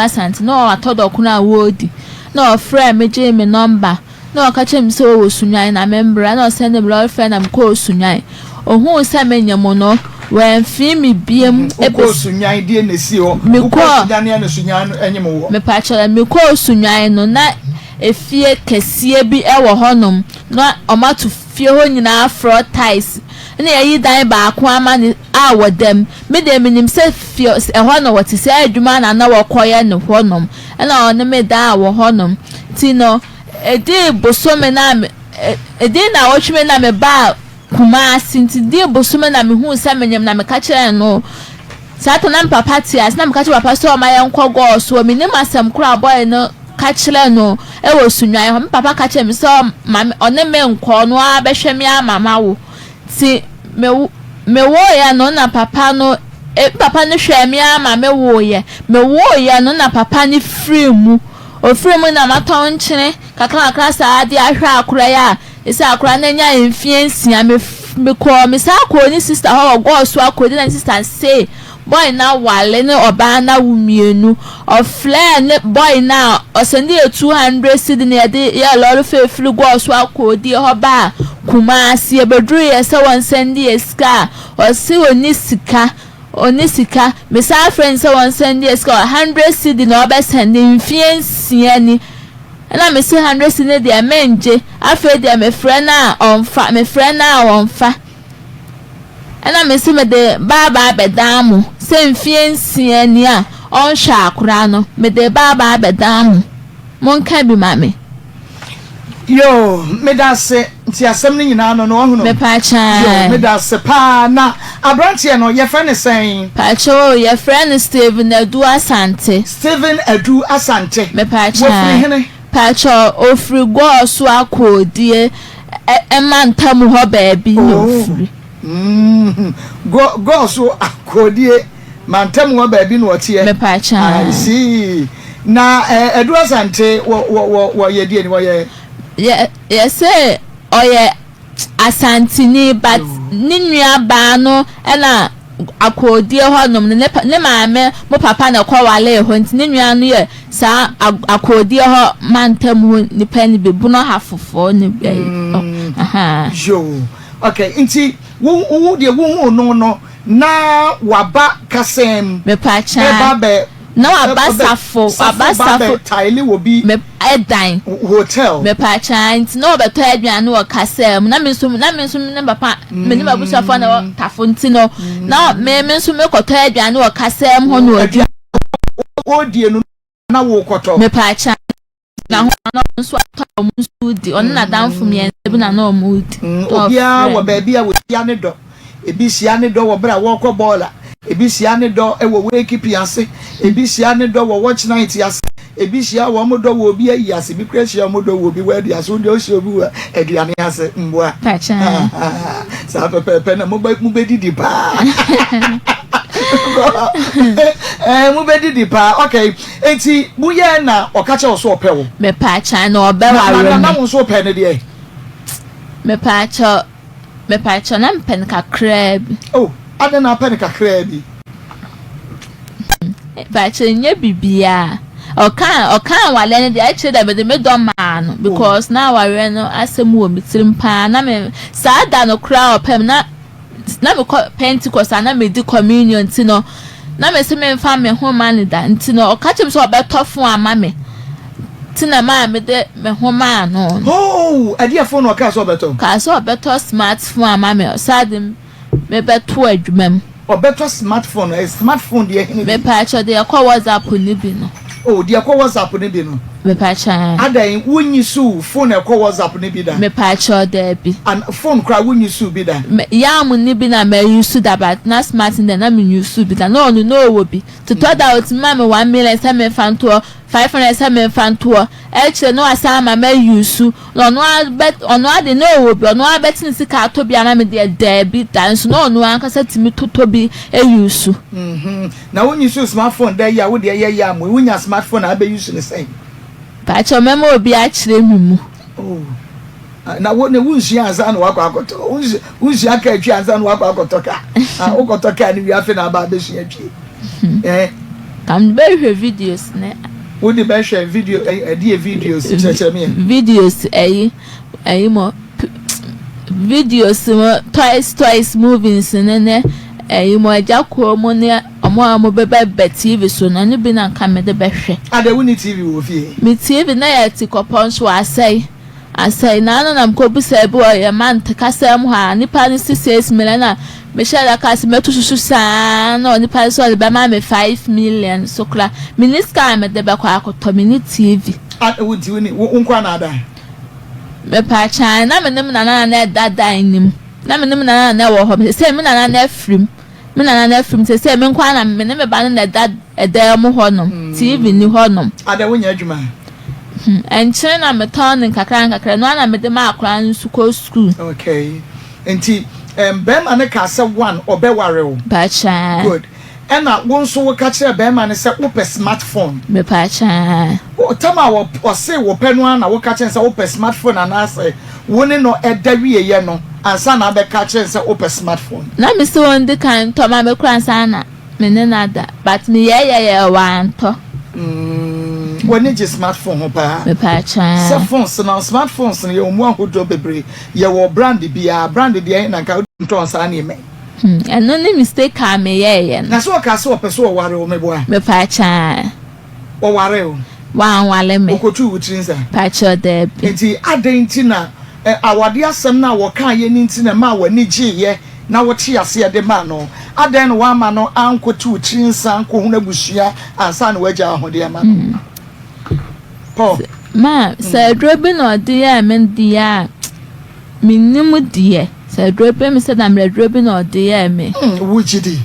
Asante na watɔ dɔkono a wɔredi na ɔfrɛɛ me gyee me nɔmba na ɔka kyerɛɛ me sɛ ɔwɔ Sunyani na memmra na ɔsɛndee me lɔre fare na mekɔɔ Sunyani. Ohuu sɛ menyɛ mo no, wamfii me biam Wokɔɔ besi. Sunyani, deɛ na esii hɔ? Wokɔɔ Mekɔɔ. Sunyani ɛna Sunyani no ɛnyem wo wɔ? Mepakyɛw, mekɔɔ Sunyani no na efie kɛseɛ bi wɔ hɔnom na wɔato fie hɔ nyinaa frɔ tiles na yɛayi dan baako ama no a wɔda mu. Me deɛ menim sɛ fie ɛhɔ na wɔte saa adwuma na na wɔkɔyɛ no hɔnom ɛna ɔne me daa wɔ hɔnom nti no ɛdii bosome na me ɛdii nnawɔtwe me na mebaa Kumasi nti dii bosome na mehuu sɛ menyem na meka kyerɛɛ no saa ta na me papa te ase na meka kyerɛ papa sɛ ɔma yɛnkɔ gɔɔ soɔ menim asɛm korɔ a bɔe no ka kyerɛ no wɔ Sunyani hɔ me papa ka kyerɛ me sɛ ɔma me ɔne me nkɔ ɔno ara bɛhwɛ me ama mawo nti me mewoeɛ no na papa no e papa no hwɛɛ me ara ma mewoeɛ mewoeɛ no na papa no firi mu ofiri mu na matɔn nkyene kakra kakra saa de ahwɛ akora yi a ɛsɛ akora no anya mfeɛ nsia me mekɔɔ me saa kɔɔ ne sista hɔ wɔ gɔɔ so akɔdi na ne sista se Boy no aware ne ɔbaa no awo mienu. Ɔfrɛɛ ne boy no a ɔsɛnde yɛ 200 cedi na yɛde yɛɛ lɔre fare firi Goaso akɔɔdie hɔ baa Kumasi. Yɛbɛduruiɛ sɛ wɔnsɛnde yɛ sika a, ɔse ɔnni sika, ɔnni sika. Mesan frɛɛ no sɛ wɔnsɛnde yɛ sika a, 100 cedi na ɔbɛsɛnde, mfeɛ nsia ni. Ɛna mese 100 cedi no deɛ mengye. Afei deɛ mefrɛ no a ɔmfa, mefrɛ no a ɔmfa. Ɛna mese mede ba aba abɛdan mo sɛ mfeɛ nsia ni a ɔnhwɛ akora no, mede ba aba abɛdan mo. Monka bi ma me. Yoo, meda ase. Nti asɛm no nyinaa no no, wahunu? Mepaakyɛw. Yoo, meda ase paa. Na aberanteɛ no, yɛfrɛ no sɛn? Paakyɛw o, yɛfrɛ no Stephen Adu Asante. Stephen Adu Asante. Mepaakyɛw. Wɔfiri hene? Pakyɛ ofiri Gɔɔ so akɔɔdie mantam hɔ baabi na ofiri. Oh, Gɔɔ so akɔɔdie mantam hɔ baabi na ɔteɛ. Mepakyɛ. I see. Na Adu Asante wɔ wɔ wɔ wɔyɛ deɛ ni wɔyɛ. Yɛ yɛsɛ ɔyɛ Asanteni but ne nua baa no na akoodie hɔ nom no ne maame mo papa na ɛkɔ walee hɔ nti ne nua no yɛ saa akoodie hɔ mantam hɔ nipa no bi bono hafofoɔ no bi ahaa. Yoo okay nti wo wo deɛ wo hu no no na waba kasɛm. Mepakyaa. Ɛba bɛ Na waba safo, waba safo. Taele wɔ bi. Me ɛdan. Hotel. Mepaakyɛw nti na ɔbɛtɔ aduane wɔ kasaa mu na me nso na me nso me ne papa me ne m'abusuafoɔ na ɛwɔ tafo nti no na me me nso mekɔtɔ aduane wɔ kasaa mu hɔ na ɔdi. Ɔdie no na wokɔtɔ. Mepaakyɛw. Na ho na ɔno nso atɔ a wɔn nso redi. Ɔne n'adamfo mmiɛnsa bi na na wɔredi. Mm, obiara wɔ baabi a wɔhyia ne dɔ. Ebi hyia ne dɔ wɔ bere a wɔrekɔ bɔɔla. Ebi hyia ne dɔ wɔ wakekeeping ase. Ebi hyia ne dɔ wɔ watch night ase. Ebi hyia wɔn dɔ wɔ obi ayi ase. Ebi koraa hyia wɔn dɔ wɔ obi wɛdi ase. Wo deɛ wohyia obi wɔ aduane ase. Mboa. Saa pɛpɛɛpɛ na mobɛdidi paa. Eh, mobɛdidi paa. Okay. Enti moyɛɛ na ɔka kyerɛ wo sɛ ɔpɛ wo? Mepaakyɛw, na ɔbɛware me. Na na wo nso wopɛ no deɛ? Mepaakyɛw, mepaakyɛw, na mepɛ no kakraa bi. Oh, adɛn na apɛ no kakraa bi? Mepaakyɛw, nyɛ biribiara. Ɔka ɔka awareɛ no deɛ, akyire deɛ mede me dɔ maa no because na awareɛ no asɛm wɔ me tirim paa. Na me saa da no koraa ɔpɛ me na na mekɔ Pentecost a na medi communion nti no, na mese memfa me ho mma no da nti no, ɔka kyerɛ me sɛ ɔbɛtɔ fon ama me nti na maa mede me ho maa no. Oh, ɛdeɛ fon na ɔkaa sɛ ɔbɛtɔ? Kaa sɛ ɔbɛtɔ smart phone ama me, ɔsaa de mebɛto adwuma mu. Ɔbɛtɔ smart phone, ɛyɛ smart phone deɛ hene bi? Mepaakyɛw, deɛ ɛkɔ WhatsApp no bi no. Oh, deɛ ɛkɔ WhatsApp no bi no. Mepaakyɛw. Adɛn, wonyi suu phone a ɛkɔ WhatsApp no bi da? Mepaakyɛw, daabi. An, phone koraa wonyi suu bi da? Me, yam no bi na ma use da but na smart no deɛ na me use bi da. Na ɔno na ɔwɔ bi. Nti tɔ da a ɔtumi ma me 1 million sɛ menfa ntoɔ, 500 sɛ menfa ntoɔ. Akyire no wasan ama ma use. Na ɔno ara bɛ, ɔno ara deɛ na ɔwɔ bi, ɔno ara bɛte ne sika atɔ bi ama me deɛ daabi da. Nso na ɔno ankasa tumi totɔ bi use. Mhm. Na wo use smart phone da yi a wo deɛ yɛ yam yi, wo nya smart phone a abɛ use no sɛn? Pakyɛw mɛma obi akyerɛ me mu. Oh. Na wo ne wo nsua ansa na wakɔ akɔtɔ. Wo nsua kaa twi ansa na wakɔ akɔtɔ kaa. Ah, wokɔtɔ kaa no wie afei na aba abɛsua twi. Eh. Nka mede bɛhwehwɛ videos ne. Wode bɛhwɛ video ɛdeɛ videos kyerɛkyerɛ me ɛ. Videos ɛyi ɛyi mo videos mo toys toys movies ne ne ɛyi mo agya kuro mu ne ɔmo a ɔmo bɛbɛ bɛ TV so no ɛno bi na nka mede bɛhwɛ. Adɛ wonni TV wɔ fie? Me TV na yɛ te kɔpɔ nso asɛe. Asɛe na ano na mekɔbisaa bi wɔ yɛn mant kasa mu hɔ a, nipa no se 6 million na mehyɛɛ da kaa sɛ mɛtu susu saa na onipa no sɛ ɔde bɛma me 5 million so kora menni sika a mede bɛkɔ akɔtɔ, menni TV. A wo nti wonni wo nko ara na ada? Mepaakyɛw, na me ne me nana na ɛda dan no mu. Na me ne me nana na ɛwɔ hɔ. Sɛ me nana na afiri mu. Me nana no afiri mu sɛ me nko ara na me ne me ba no na ɛda ɛdan mu hɔnom. TV ni hɔnom. Adɛ wonyɛ adwuma? Nkyene na metɔn no nkakra nkakra. Ɛno ara na mede ma akwadaa no nso kɔ sukuu. Okay. Nti bɛrima no kaa sɛ one ɔbɛware wo. Mpakyɛw. Good. Ɛna wo nso woka kyerɛ bɛrima no sɛ wopɛ smartphone. Mepakyɛw. Tam a ɔse wopɛ no ara na woka kyerɛ no sɛ wopɛ smartphone anaasɛ wo ne no ɛda wieɛ no ansa na abɛka kyerɛ no sɛ wopɛ smartphone? Na me sɛ wɔn kan ntɔ ma me kora ansa na me ne no ada, but me yɛyɛyɛ wantɔ. W'ani gye smartphone ho paa. Mepakyɛw. Sɛ phones no, smartphones no yɛwɔ mu ahodoɔ bebree. Yɛwɔ brand biara. Brand deɛ na nka ntɔn saa nneɛma yi. Ɛno ne mistake a meyɛɛyɛ no. Na sɛ ɔka sɛ ɔpɛ sɛ ɔware wo, meboa? Mepakyɛw. Ɔware wo? Wanwale me. Okotuu wo tiri nsa? Pakyɛw, daabi. Nti adɛn nti na awade asɛm no a wɔkaeɛ no nti na ɛmaa w'ani gyeeɛ na wote aseɛ de maa no? Adɛn na woamma no ankɔte wo tiri nsa ankɔhunu abusua ansa na woagya ahodeɛ ama no? Paul. Ma, sɛ aduro bi na ɔde yɛɛ me deɛ a, mennim deɛ. Sɛ aduro bi me sɛ na mmerɛ aduro bi na ɔde yɛɛ me. Wogye di?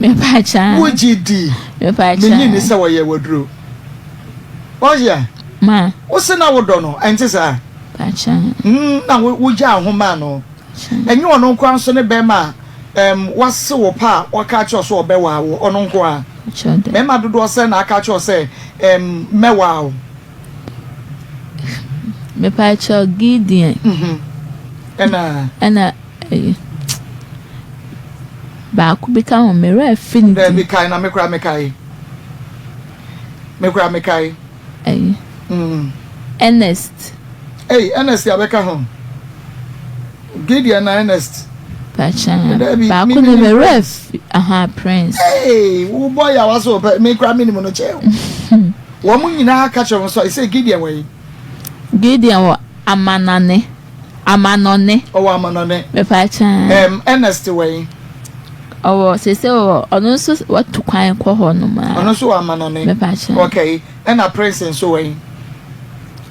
Mepakyɛw. Wogye di? Mepakyɛw. Menyi ni sɛ wɔyɛ waduro. Ɔyɛ. Ma. Wo se na wodɔ no, ɛnte saa? Pakyɛw. Na wogyaa ho maa no. Ɛnyɛ ɔno nko ara nso ne bɛrima a wase wo pa a waka akyerɛ wo sɛ ɔbɛwaa wo, ɔno nko ara. Mmarima dodoɔ sɛn na aka akyerɛ wo sɛ mɛwaa wo? Mepakyɛw, Gideon. Ɛna? Ɛna ɛyi baako bi ka ho, me werɛ afi ne din. Daabi, kae na me koraa mekae. Me koraa mekae. Ɛyi. Ernest. Ei, Ernest abɛka ho. Gideon na Ernest. Pakyɛw. Baako no me werɛ afi, aha, Prince. Ei, wo boy a waso pɛ, me koraa menim no kyɛn wo. Wɔn nyinaa ka kyerɛ wɔn sɛ, ɛsɛ Gideon wɔ yi. Gideon wɔ Amanɔne. Amanɔne. Ɔwɔ Amanɔne. Mepakyɛw. Ernest wɔ yi. Ɔwɔ sese wɔ ɔno nso watu kwan kɔ hɔ nom a. Ɔno nso wɔ Amanɔne. Mepakyɛw. Okay, ɛna Prince nso wɔ yi.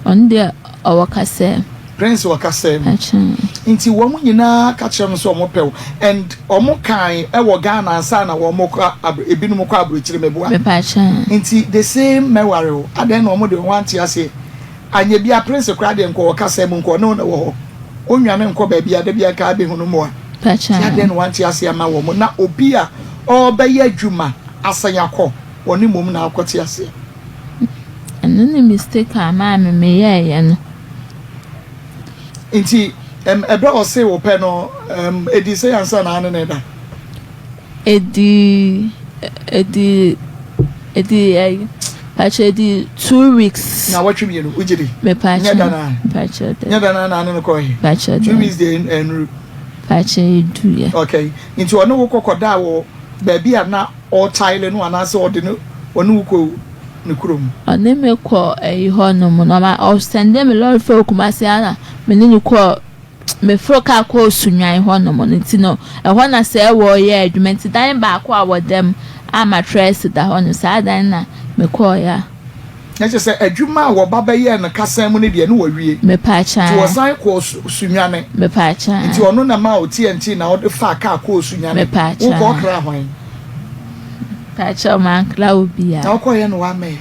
Ɔno deɛ ɔwɔ Kasɛm. Prince wɔ Kasɛm. Pakyɛw. Nti wɔn nyinaa ka kyerɛ mo sɛ wɔn pɛ wo and wɔn kan wɔ Ghana ansa na wɔn kɔ ebinom kɔ aburokyire, meboa? Mepakyɛw. Nti the same mɛware wo, adɛn na wɔn de wɔn ante aseɛ? Anyɛ bia Prince koraa deɛ nkɔ wɔ Kasɛm nkɔ ɔne wo na ɛwɔ hɔ, ɔnwane nkɔ baabi a da bia nka abɛhunu mmoa. Pakyɛw. Nti adɛn na wɔante aseɛ ama wɔn na obi a ɔrebɛyɛ adwuma asan akɔ ɔne mmom na akɔte aseɛ? Ɛno ne mistake a maame meyɛɛyɛ no. Nti ɛberɛ a ɔse wo pɛ no, ɛdii sɛ ansa na ane ne da? Ɛdii ɛdii ɛdii ɛyi pakyɛ, ɛdii 2 weeks. Na wɔtwe mmienu, wogye di? Mepakyɛ. Nyɛ da naa? Pakyɛ dɛ. Nyɛ da naa na ane no kɔɛ? Pakyɛ dɛ. 2 weeks deɛ ɛnuru. Pakyɛ, edu yɛ. Okay, nti ɔne wo kɔkɔdaa wɔ baabi a na ɔtaile no anaasɛ ɔde no ɔne wo kɔ ne kurom? Ɔne me kɔ ɛyi hɔ nom na ɔma ɔsend me lɔre fɛ Kumasi ana me ne no kɔ, meforo kaa kɔɔ Sunyani hɔ nom no. Nti no ɛhɔ na sɛ wɔreyɛ adwuma nti dan baako a wɔda mu a mattress da hɔ no, saa dan na mekɔɔyɛ a. Na kyerɛ sɛ adwuma a wɔba bɛyɛɛ no Kasan mu no deɛ ne wɔwie. Mepakyɛw. Nti wɔsan kɔɔ Sunyani. Mepakyɛw. Nti ɔno na ma wo TNT na ɔde faa kaa kɔɔ Sunyani. Mepakyɛw. Wokɔɔ kra hwan? Pakyɛw, mankra obiara. Na wokɔyɛ no wamɛɛ?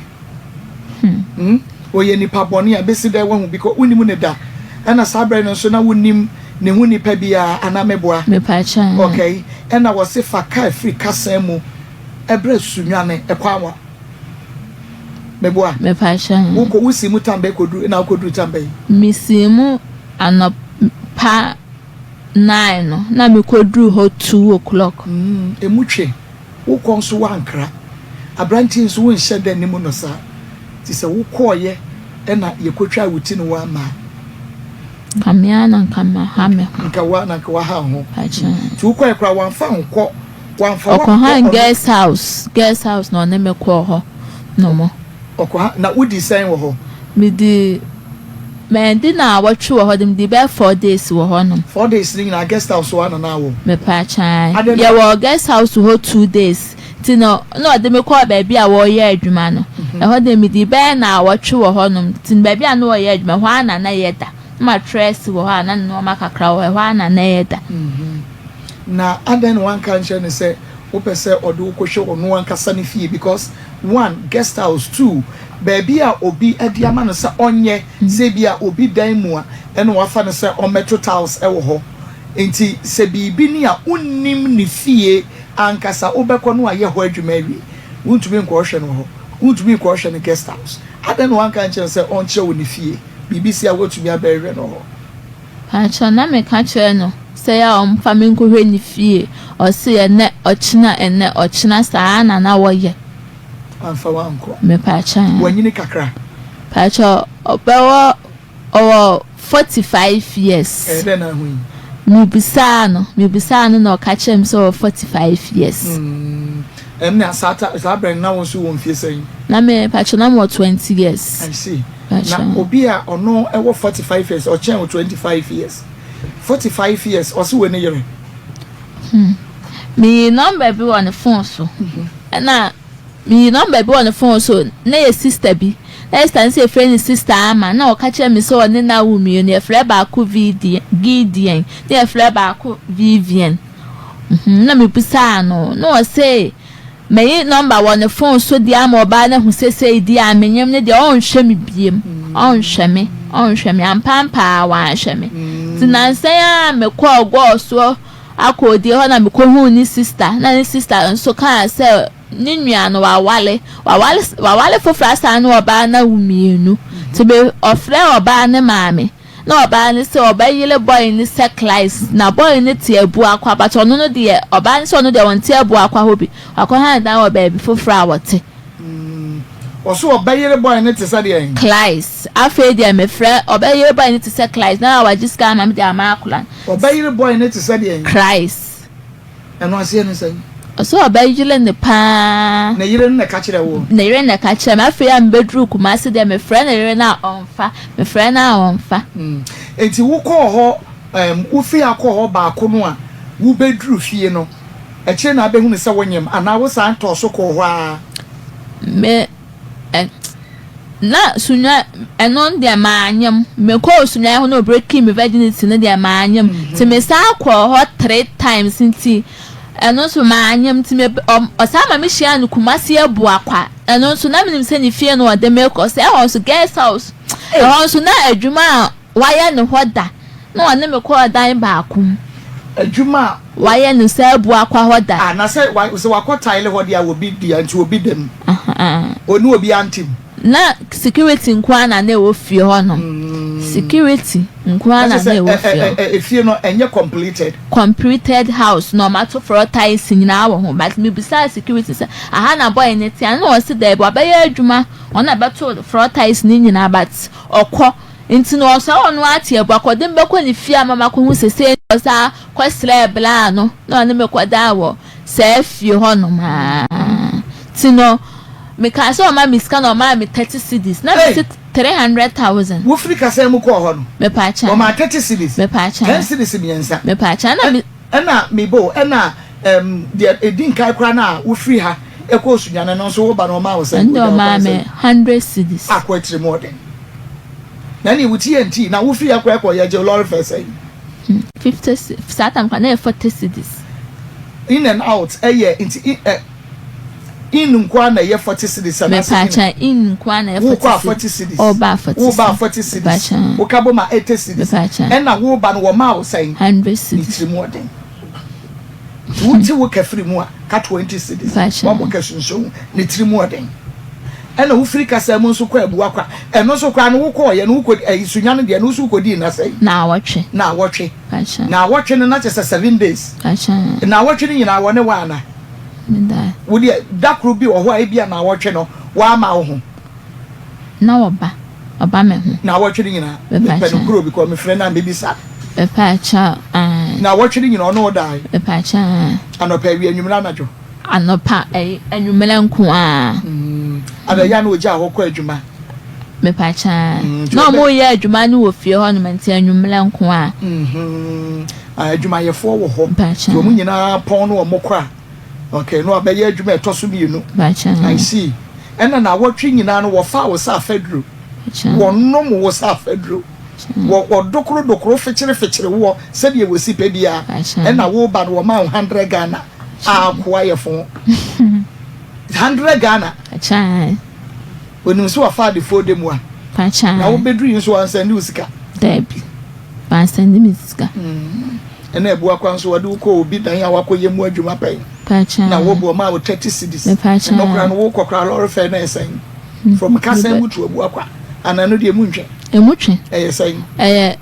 Ɔyɛ nipa bɔne a bɛsi dɛ wahu because wonim ne da. Ɛna saa berɛ no nso na wonim ne ho nipa biara anaa meboa? Mepakyɛw. Okay. Ɛna wɔse fa kaa firi Kasan mu ɛbrɛ Sunyani ɛkwan wa? Meboa? Mepakyɛw. Wokɔ wosi mu tam bɛyi kɔduru na wokɔduru tam bɛyi? Mesi mu anɔpa 9 no na mekɔduru hɔ 2 o'clock. Emu twe. Wokɔ nso woankra. Aberanteɛ nso wonhyɛ da nnim no saa. Nti sɛ wokɔeɛ na yɛkɔtwaa wo ti no woamma a. Nka me ara na nka maha me ho. Nka wo ara na nka waha wo ho. Nti wokɔeɛ koraa wamfa wo nkɔ, wamfa wo ankɔ Ɔkɔhan ɔno. guest house, guest house na ɔne me kɔɔ hɔ nom. Ɔkɔha, na wodii sɛn wɔ hɔ? Medii, mandi naawɔtwe wɔ hɔ de, medii bɛyɛ 4 days wɔ hɔ nom. 4 days no nyinaa guest house hɔ ara na na wɔ? Mepaakyɛw, Adɛn na. yɛwɔ guest house hɔ 2 days. Nti no, na ɔde me kɔɔ baabi a wɔreyɛ adwuma no. Ɛhɔ deɛ medii bɛyɛ naawɔtwe wɔ hɔnom. Nti no baabi a na wɔyɛ adwuma, ɛhɔ ara na na yɛda. Na matress wɔ hɔ a na nneɛma kakra wɔ hɔ, ɛhɔ ara na na yɛda. Na adɛn na wanka ankyerɛ no sɛ wopɛ sɛ ɔde wo kɔhwɛ ɔno ankasa ne fie? Because one, guest house, two, baabi a obi de ama no sɛ ɔnyɛ, sɛ ebia obi dan mu a ɛna wafa no sɛ ɔmmɛto tiles wɔ hɔ. Nti sɛ biribi ni a wonnim ne fie ankasa, wobɛkɔ na wayɛ hɔ adwuma awie. Wontumi nkɔhwɛ no wɔ hɔ. Wontumi nkɔhwɛ no guest house. Adɛn na wanka ankyerɛ no sɛ ɔnkyerɛ wo ne fie? Biribi si a woatumi abɛhwehwɛ no wɔ hɔ. Pakyɛ na meka kyerɛ no sɛ yɛ a ɔmfa me nkɔhwɛ ne fie. Ɔse ɛnɛ ɔkyena ɛnɛ ɔkyena saa na na wɔyɛ. Amfa wo ankɔ. Mepakyɛ. Wanyini kakra. Pakyɛ ɔbɛwɔ ɔwɔ 45 years. Ɛyɛ dɛn na ahu yi? Mebisaa no, mebisaa no na ɔka kyerɛ me sɛ ɔwɔ 45 years. Ɛnna saa ta saa berɛ no na wo nso wɔ mfie sɛn? Na me pakyɛ na mewɔ 20 years. I see. Na obi a ɔno ɛwɔ 45 years, ɔkyɛn wo 25 years, 45 years, ɔse wɔ ne yere. Meyi number bi wɔ ne phone so. Ɛna meyi number bi wɔ ne phone so na yɛ sister bi. Na yɛ sister no sɛ yɛfrɛ no Sister Ama, na ɔka kyerɛ me sɛ ɔne no awo mmienu, yɛfrɛ baako Gideon na yɛfrɛ baako Vivian. Na mebisaa no na ɔse mayi number wɔ ne phone so deɛ ama ɔbaa no ahu sɛ sei deɛ a menyem no deɛ ɔnhwɛ me biem, ɔnhwɛ me, ɔnhwɛ me ampampaa wanhwɛ me. Nti nansa yi ara mekɔɔ gɔɔ soɔ akɔɔdie hɔ na mekɔhuu ne sister, na ne sister nso kaa sɛ ne nua no wawale, wawale, wawale foforɔ asan ne ɔbaa no awo mmienu. Nti me ɔfrɛ ɔbaa ne maame na ɔbaa no sɛ ɔbɛyere boy no sɛ Christ, na boy no te Abuakwa, but ɔno no deɛ ɔbaa no sɛ ɔno deɛ ɔnte Abuakwa hɔ bi, wakɔhan dan wɔ baabi foforɔ a wɔte. Ɔso ɔbɛyere boy no te sɛ deɛn? Christ. Afei deɛ mefrɛ ɔbɛyere boy no te sɛ Christ na wagye sika ama me de ama akwadaa no. Ɔbɛyere boy no te sɛ deɛn? Christ. Ɛno aseɛ ne sɛn? Ɔsɛ ɔbɛyere ne paa. Ne yere no na ɛka kyerɛ wo? Ne yere na ɛka kyerɛ me. Afei a mebɛduru Kumasi deɛ mefrɛ ne yere no a ɔmfa, mefrɛ no a ɔmfa. Enti wokɔɔ hɔ, wofii ha kɔɔ hɔ baako no a wobɛduru fie no, akyire na abɛhunu sɛ wonyem anaa wosan tɔɔ so kɔɔ hɔ ara? Me, ɛ, na Sunyani, ɛno deɛ manyem. Mekɔɔ Sunyani hɔ na ɔbreakii me virginity no deɛ manyem. Nti mesan kɔɔ hɔ three times nti ɛno nso manyem. Nti me, ɔ, ɔsan ma mehyiaa no Kumasi Abuakwa. Ɛno nso na menim sɛ ne fie na ɔde me kɔ. Sɛ ɛhɔ nso guest house, ɛhɔ nso na adwuma a wayɛ no hɔ da na ɔne me kɔɔ dan baako mu. Adwuma a. Wayɛ no sɛ Abuakwa hɔ da. Ah, na sɛ wa, sɛ wakɔ tile hɔ deɛ a obi deɛ nti obi da mu. Ɔne obi ante mu. Na security nko ara na na ɛwɔ fie hɔ nom. Security nko ara na na ɛwɔ fie hɔ. Efie no ɛnyɛ completed. Completed house na wɔn ato floor tiles nyinaa wɔ ho, but mebisaa security sɛ aha na boy no te a, na ɔse daabi wabɛyɛ adwuma, ɔno na ɛbɛto floor tiles no nyinaa but ɔkɔ. Nti no ɔsɔre ɔno ara te abua kɔ, ɔde me bɛkɔ ne fie ama makɔhu sɛ sei na ɔsan kɔsrɛɛ braa no na ɔne me kɔdaa wɔ saa fie hɔnom ara. Nti no mekaa sɛ ɔma me sika na ɔmaa me 30 cedis na mese 300,000. Wofiri kasa mu kɔɔ hɔ no? Mepaakyɛw. Wɔmaa 30 cedis? Mepaakyɛw. 10 cedis mmiɛnsa? Mepaakyɛw na me. Ɛna mebo ɛna ɛm deɛ edi nkan koraa no a wofiri ha ɛkɔɔ Sunyani no nso woba no ɔmaa wo sɛn? Ɛnde ɔmaa me 100 cedis. Akɔ akyire mu ɔden. Na ɛne wo ti yɛ nti na wofiri ha koraa kɔ yɛgye lorry fare sɛn? 50 saa time koraa na ɛyɛ 40 cedis. In and out ɛyɛ nti ɛ in nko ara na ɛyɛ 40 cedis anaasɛ in. Mepaakyɛw, in nko ara na ɛyɛ 40 cedis. Wokɔ a 40 cedis. Woba a 40 cedis. Woba a 40 cedis. Mepaakyɛw. Woka bom a 80 cedis. Mepaakyɛw. Ɛna woba no wɔmaa wo sɛn? 100 cedis. Ne tiri mu ɔden. Nti wote wo ka firi mu a ka 20 cedis. Mepaakyɛw. Wabɔ ka sunsun ne tiri mu ɔden. Ɛna wofiri kasa mu nso kɔ Abuakwa. Ɛno nso koraa no wokɔɔyɛ no wokɔ ɛyi Sunyani deɛ no nso wokɔdii nna sɛn? Naawɔtwe. Naawɔtwe. Mepaakyɛw. Naawɔtwe no na kyerɛ sɛ 7 days. Mepaakyɛw. Naawɔtwe no nyinaa wɔne wo ana? Meda. Wo deɛ da koro bi wɔ hɔ a ebia naawɔtwe no w'ama wo ho. Na ɔba, ɔba me ho. Naawɔtwe no nyinaa? Mepɛ no koro because mefrɛ no a mebisa. Mepaakyɛw, ae. Naawɔtwe no nyinaa ɔne wo dae? Mepaakyɛw, ae. Anɔpa, awia, anwummerɛ, anadwo? Anɔpa, ɛyi, anwummerɛ nko ara. Ana ɛyɛ a na ɔgyaa hɔ kɔ adwuma? Mepaakyɛw, ae. Na ɔmo yɛ adwuma no wɔ fie hɔ nom nti anwummerɛ nko ara. Adwumayɛfoɔ wɔ hɔ. Nti wɔn nyinaa pɔn na wɔn kɔ a. Okay, na wabɛyɛ adwuma a ɛtɔ so mmienu. I see. Ɛna naawɔtwe nyinaa no wɔfaa wo sɛ afaduro. Wɔnom wo sɛ afaduro. Wɔ wɔdokoro dokoro fekyere fekyere woɔ sɛdeɛ wɔsi pɛ biara. Ɛna woba no wɔmaa wo hundred Ghana. A akoa yɛ fo. 100 Ghana. Onim sɛ wafa adefoɔ de mu a. Na wobɛduru yi nso wansɛnde wo sika. Daabi. Wansɛnde me sika. Ɛna abua kwan so wɔde wokɔ obi dan a wakɔyɛ mu adwuma pɛn. Na wobu ɔma wo 30 cedis. Ɛno koraa no wokɔ koraa lɔre fɛ na ɛsɛn. From Kasan mu to Abuakwa. Ana ɛno deɛ emu ntwe. Emu twe. Ɛyɛ sɛn? Ɛyɛ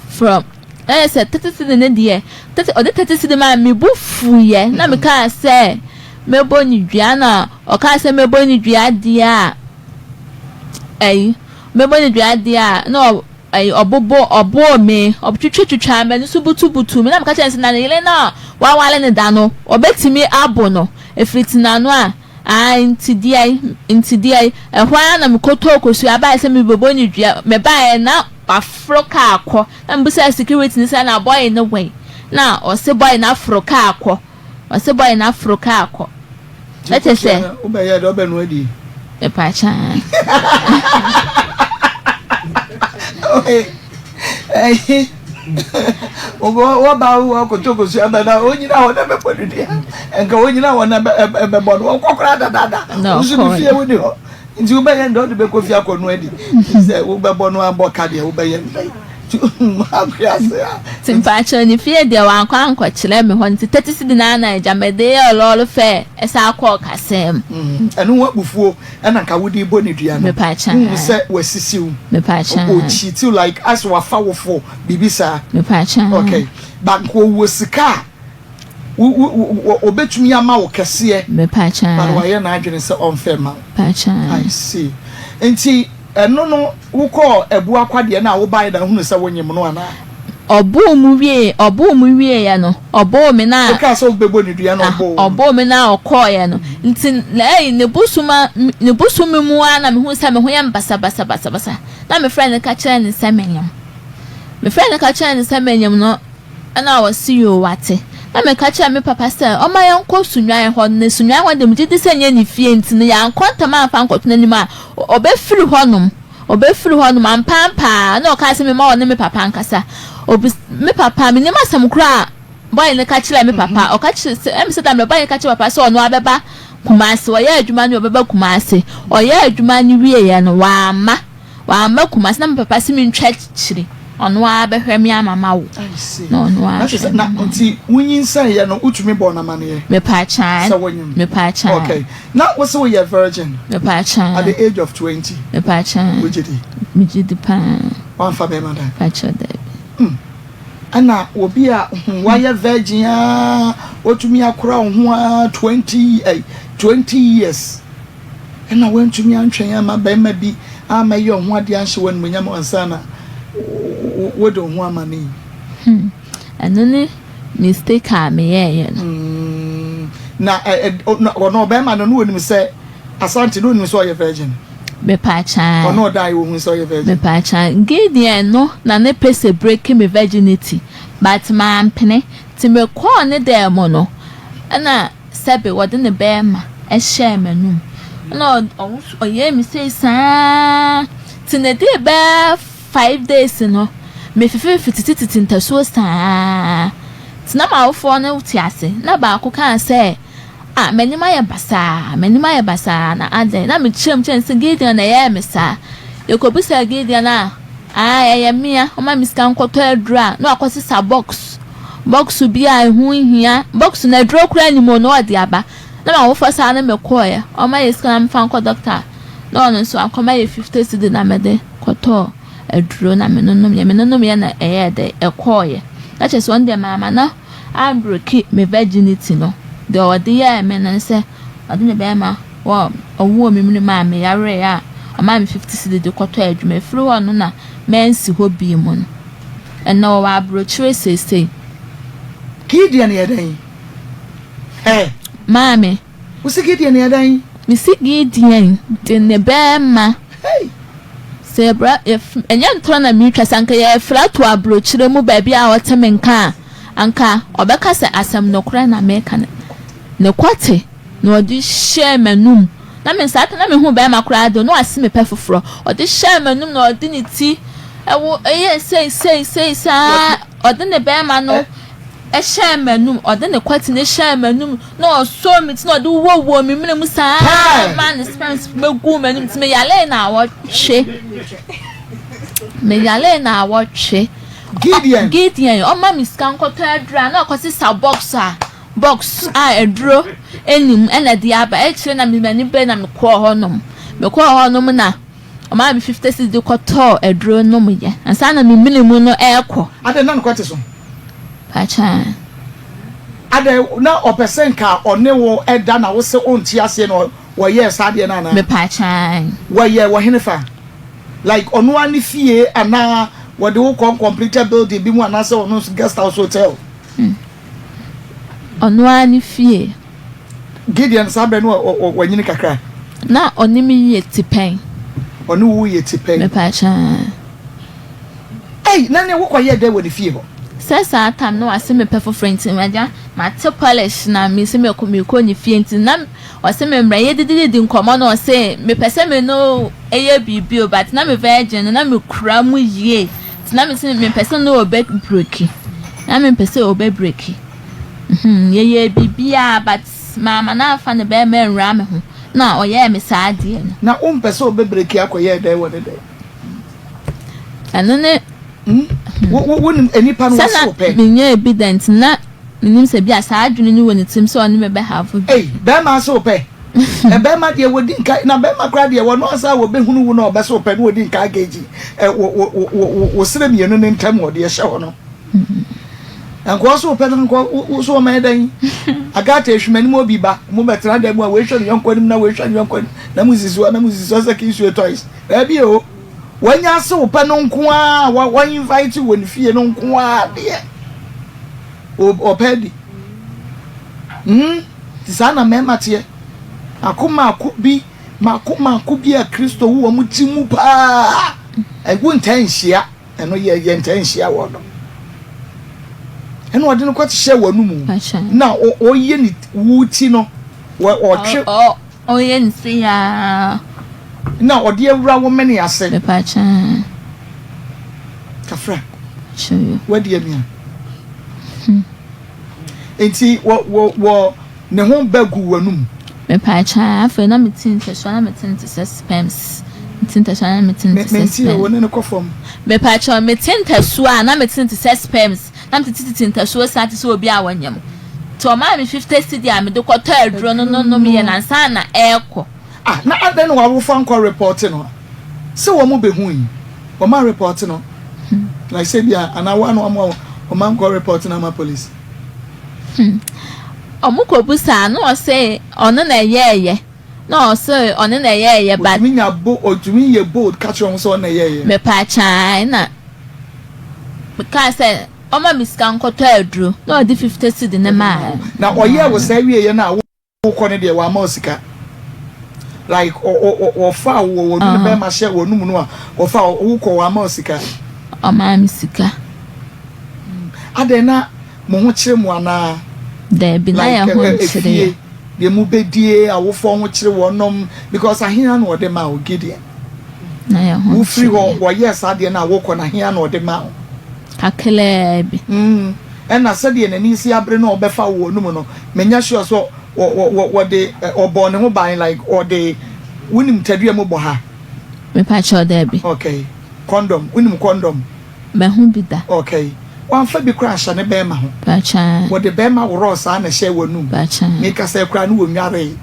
from ɛyɛ sɛ 30 cedi ne deɛ 30 ɔde 30 cedi maa me bo fuiɛ na mekaa sɛ mɛbɔ ne dua na ɔkaa sɛ mɛbɔ ne dua deɛ a ɛyi mɛbɔ ne dua deɛ a na ɛyi ɔbobɔ ɔbɔɔ me ɔtwitwatwitwaa m'ani so butubutu me na meka kyerɛ no sɛ na ne yere no a wawale ne da no ɔbɛtumi abo no ɛfiri tenano a ae nti deɛ nti deɛ ɛhɔ ara na mekɔtɔɔ kosua baeɛ sɛ mebɛbɔ ne dua mebaeɛ na waforo kaa kɔ na mebisaa security no sɛ na boy no wɛn na ɔse boy no aforo kaa kɔ Ɔse boy no aforo kaa kɔ. Na kyɛ sɛ. Wobɛyɛ dɛ wobɛnoa adi. Mepaakyɛ. Wɔba wo akɔtɔ kosua bɛ na onyina hɔ na bɛbɔ ne dua. Nka onyina hɔ na bɛbɔ no ɔkɔ koraa dadaada. Nso ne fie wo ni hɔ. Nti wobɛyɛ ndɛ wode bɛkɔ fie akɔnoa adi. Sɛ wobɛbɔ no abɔ ka deɛ wobɛyɛ ndɛ. Nti mpakyɛw ne fie deɛ wankɔ ankɔkyerɛ me hɔ nti 30 cedi naa na agya mede yɛɛ lɔɔre fare san kɔɔ kasaa mu. Ɛno ho abufuo ɛna nka wode bɔ ne dua no. Mepakyɛw. Wohu sɛ wasisi wo. Mepakyɛw. Ɔcheat wo like asɛ wafa wo for biribi saa. Mepakyɛw. Okay but nka ɔwɔ sika a. Wo wo wo obetumi ama wo kɛseɛ. Mepaakyɛw. But wayɛ n'adwene sɛ ɔnfɛ mma wo. Paakyɛw. I see. Nti ɛno no wokɔɔ Abuakwa deɛ no a wobaeɛ na wohunu sɛ wonyem no anaa? Ɔboo mu wie ɔboo mu wieɛ no ɔboo me na. Wokaa sɛ wobɛbɔ ne dua na ɔboo wo no. Ɔboo me na ɔkɔɔeɛ no nti na ɛyi ne bosom a ne bosome mu ara na mehuu sɛ me ho yɛ me basabasabasabasa na mefrɛɛ no ka kyerɛɛ no sɛ menyem. Mefrɛɛ no ka kyerɛɛ no sɛ menyem no. Ɛna ɔse yoo wate. Na meka kyerɛɛ me papa sɛ ɔmma yɛnkɔ Sunyani hɔ na Sunyani hɔ deɛ megye di sɛ ɛnyɛ ne fie nti no yɛankɔ ntɛm amfa ankɔto n'anim a ɔbɛfiri hɔnom ɔbɛfiri hɔnom ampaampa ara na ɔkaa sɛ memma ɔne me papa nkasa. Ɔbis me papa mennim asɛm korɔ a boy no ka kyerɛɛ me papa ɔka kyerɛ sɛ ɛm sɛ da mmerɛ boy no ka kyerɛɛ papa sɛ ɔno ara bɛba Kumasi ɔyɛ adwuma no ɔbɛba Kumasi ɔyɛ adwuma no wieɛ no wamma. Wamma Kumasi na me papa se mentwa akyiri ɔno ara bɛhwɛ me ama mawo na ɔno ara hwɛ me ma. Nti wonyinsɛn yɛ no wotumi bɔɔ no amaneɛ? Mepaakyɛw. Sɛ wonyim? Mepaakyɛw. Okay. Na wose woyɛ virgin? Mepaakyɛw. At the age of 20? Mepaakyɛw. Wogye di? Megye di paa. Wamfa bɛrima da? Mepaakyɛw daabi. Hmm. Ɛna obi a wayɛ virgin aa watumi akora wo ho aa 20 eh, 20 years. Ɛnna woantumi antwɛn amma barima bi ammɛyɛ wo ho ade anhyɛ wo animuonyam ansa na wode wo ho ama no yi. Hmm, ɛno ne mistake a meyɛeɛ no. Hmm, na ɔno ɔbarima no, na ɔnim sɛ Asante, na ɔnim sɛ ɔyɛ virgin? Mepaakyɛw. Ɔno ɔdaeɛ ɔhunu sɛ ɔyɛ virgin? Mepaakyɛw. Gideon no na ne pɛ sɛ break me virginity, but mampene. Nti mekɔɔ ne dan mu no, ɛna. Sɛbe wɔde ne bɛɛma hyɛɛ m'anum na ɔyɛɛ me sei saa nti na ɛdii bɛɛ 5 days no me fefefe titititi ntasuo saa nti na m'awofoɔ no te ase na baako kaa sɛ ah m'anim ayɛ basaa m'anim ayɛ basaa na adɛn na mekyerɛ mu kyerɛ no sɛ Gideon na ɛyɛɛ me saa yɛkɔbisaa Gideon a Ae ɛyɛ mea, ɔma me sika nkɔtɔ aduro a na wakɔsesa box, box bi a ɛho nhia, box no aduro koraa nni mu na ɔde aba. Na m'awofoɔ saa ne me kɔeɛ, ɔma yɛ sika na mefa nkɔ doctor na ɔno nso akɔma yɛ 50 cedi na mede kɔtɔɔ aduro na menonomyɛ, menonomyɛ na ɛyɛɛ dɛ ɛkɔeɛ. Na kyerɛ sɛ ɔno deɛ mamma no ambreaki me virginity no. Deɛ ɔde yɛɛ me no ne sɛ ɔde ne bɛrima wɔ ɔwoo me mene maa me yareɛ a ɔmaa me 50 cedi de kɔtɔ adwuma. Ɛfiri hɔ no na mansi hɔ bio mu no. Ɛnna ɔwɔ aburokyire seesei. Gideon yɛ dɛn? Ɛ. Maame. Wosi Gideon yɛ dɛn? Mesi Gideon de ne bɛrima. Hey. Sɛ yɛbra yɛf ɛnyɛ ntorɔ na meretwa sɛ anka yɛrefrɛ ato aburokyire mu baabi a ɔte me nka a, anka ɔbɛka sɛ asɛm nokorɛ na meka no. Ne kɔte na ɔde hyɛɛ m'anum. Na me saa na mehu bɛrima koraa de, na wase me pɛ foforɔ. Ɔde hyɛɛ m'anum na ɔde ne ti ɛwo ɛyɛ sei sei sei saa. Ɔde ne bɛrima no hyɛɛ m'anum, ɔde ne kɔte no hyɛɛ m'anum na ɔsɔɔ me ti na ɔde wowɔwowɔ me mene mu saa maa ne sperms bɛguu m'anum nti meyaree naawɔtwe. Meyaree naawɔtwe. Gideon. Gideon, ɔma me sika nkɔtɔ aduro a na ɔkɔsesa box a box a aduro nni mu ɛna ɛde aba. Akyire na m'ani bere na mekɔɔ hɔnom. Mekɔɔ hɔnom na ɔmaa me 50 cedis de kɔtɔɔ aduro nomyɛ ansa na me mene mu no ɛrekɔ. Adɛn na ne kɔte so? Pakyɛ. Adɛn na ɔpɛ sɛ nka ɔne wo da na wose wonte aseɛ na wɔyɛɛ saa adeɛ no anaa? Mepakyɛ. Wɔyɛɛ wɔ henefa? Like ɔno ara ne fie anaa wɔde wo kɔ uncompleted building bi mu anaasɛ ɔno nso guest house hotel? Ɔno ara ne fie. Gideon saa berɛ no wanyini kakra. Na ɔne me yɛ tipɛn. Ɔne wo yɛ tipɛn. Mepakyɛ. Ei, na ne wokɔyɛɛ dɛn wɔ ne fie hɔ? Sɛ saa tam no wase mepɛ foforɔ nti agya mate polish na mese mekɔ mekɔ ne fie nti na ɔse me mmra yɛdidididi nkɔmmɔ na ɔse mepɛ sɛ me no ɛyɛ biribi o but na me virgin no na mekura mu yie nti na mese mepɛ sɛ no ɔbɛ breki na mepɛ sɛ ɔbɛ breki yɛyɛ biribiaa but maama no amfa ne bɛrima anwura me ho na ɔyɛɛ me saa adeɛ no. Na wompɛ sɛ ɔbɛ breki akɔyɛɛ dɛn wɔ ne dɛn? Ɛno ne. Hmm? Wonim nnipa no wɔse wopɛ. Sɛ na menyɛɛ bi da nti na menim sɛ bi a saa adwene no wɔ ne tirim sɛ ɔne me bɛhave bi. Ei, bɛrima ase wopɛ? Bɛrima deɛ wɔdi nka na bɛrima koraa deɛ wɔno ansa a wɔbɛhunu wo na ɔbɛse wopɛ na wɔdi nka agage wo serɛ mmienu no ntam wɔ deɛ ɛhyɛ hɔ no. Nkoa so wopɛ no nkoa wo so wɔma yɛ dɛn? Agate ehwim obi ba mo bɛtena dan mu a wɔahwɛ ne yɔnko anim na wɔahwɛ ne yɔnko anim na mo sisi hɔ na mo sisi hɔ sɛ kinsuo toys. Daabi o. Wanya ase wo pɛ no nko ara a wa invite wɔ ne fie no nko ara deɛ ɔpɛ adi. Hmm, ti saa na mmarima teɛ. Mako mako bi, mako mako bi a Kristo wo wɔn ti mu paa. Ɛgu ntaa nhyia, ɛno yɛ yɛ ntaa nhyia wɔ no. Ɛna ɔde no kɔhyehyɛ wɔn mu na ɔyɛ ne wo ti no, ɔtwe. Ɔyɛ no sei aa. Na ɔde awura wo mene ase. Mepakyɛ aa. Kafra. Kyerɛ. Wadi amia. Nti wɔ wɔ wɔ ne ho bɛ gu w'anum. Mepakyɛ aa afei na me ti ntɛsoa na me te no te sɛ sperms. Me ti ntɛsoa na me te no te sɛ sperms. Mente o, wo ne no kɔ fam. Mepakyɛ me te ntɛsoa a na me te no te sɛ sperms. Na me tete ntasuo saa te sɛ obi a wanyam. Nti ɔmaa me 50 cedi a mede kɔtɔ aduro no no nom yɛ no ansa na ɛrekɔ. Ah na adɛn na w'awofo ankɔ report no sɛ wɔn bɛ hu yi wɔn a report no like sɛ bia anaa wɔn a wɔn wɔn ankɔ report no ama police. Hmm wɔn kɔ busaa na ɔsɛ ɔno na ɛyɛɛyɛ na ɔsɛ ɔno na ɛyɛɛyɛ but. Otumi nya bo otumi yɛ bold ka kyerɛ wɔn sɛ ɔno na ɛyɛɛyɛ. Mepaakyɛw na. Mekaa sɛ ɔma me sika nkɔtɔ aduro na ɔde 50 cedi no maa me. Na ɔyɛɛ wo saa wieɛ no a wokɔ no deɛ wamma wo sika? Like ɔfaa wo wɔ wɔnu ne bɛrima hyɛ wɔnum no a ɔfaa wo wokɔ wamma wo sika? Ɔmaa me sika. Adɛn na mo ho kyere mo anaa? Daabi na yɛn ho nkyere yɛn. Like efie deɛ mobɛdie awofoɔ ho kyere wɔnom because ahea na ɔde maa wo Gideon? Na yɛn ho Wofiri hɔ, wɔyɛɛ saa adeɛ no a, wokɔ no, ahea na ɔde ma wo? Kakelaa bi. Mm, ɛna sɛdeɛ n'ani si abere no a ɔbɛfa wo wɔ no mu no, menyɛ sure sɛ wɔ, wɔ, wɔ, wɔde, ɔbɔɔ ne ho ban, like ɔde, wonim tadua mu bɔ ha? Mepakyɛw, daabi. Okay. Condom, wonim condom? Mahu bi da. Okay. Wamfa bi koraa anhyɛ ne bɛɛma ho. Pakyɛ. Wɔde bɛɛma worɔɔ saa na ɛhyɛɛ w'anum. Pakyɛ. Mekasa yi koraa ne wɔnnwaree.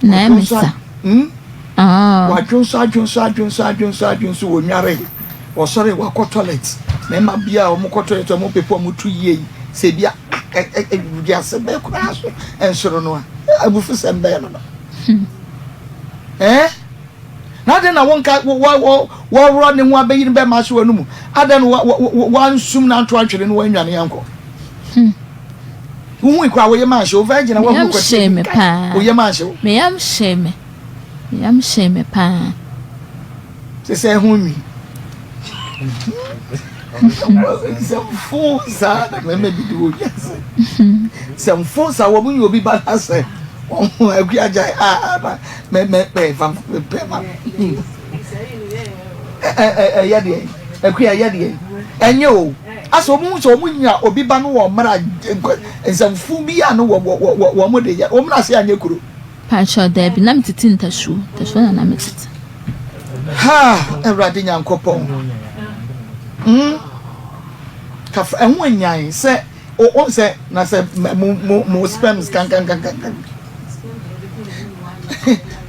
Na ɛme sa. Hmm? Ah. Wadwonso adwonso adwonso adwonso adwonso wɔnwaree. Wɔsɔre wakɔ toilet. Mmarima bi a wɔkɔ toilet wɔn pepa wɔn to yie yi. Sɛ ebi a wiase bɛɛ koraa so ɛnsoro no a, abufusɛm bɛɛ no no. Ɛɛ? Na adɛn na wonka wɔworɔ ne ho abɛyi no bɛma ahye w'anomu? Adɛn na wansum no anto antwene no wannwane ankɔ? Wohui koraa wo yam anhye wo virgin a woahunu kwatie bi kae wo yam anhye wo. Me yam hyee me. Me yam hyee me paa. Sɛ sɛ ɛho nwi. Nsɛmfo saa na mmarima bi de wɔ wiase. Nsɛmfo saa wɔn nyɛ obi ba na sɛ wɔn ho akua gyae a na mɛ mɛ mɛ fa pɛ ma. Ɛyɛ deɛ akua ɛyɛ deɛ ɛnyɛ o. Asɛ wɔn sɛ wɔn nya obi ba no wɔ mmara nsɛmfo bi a no wɔ wɔ wɔn de yɛ wɔn na ase anyɛ kuro. Pakyɛw daabi na metete ntasuo ntasuo na na metete. Haa Awurade Nyankopɔn mm kafra ɛho anyan sɛ o o sɛ na sɛ mo mo mo sperms kankankankan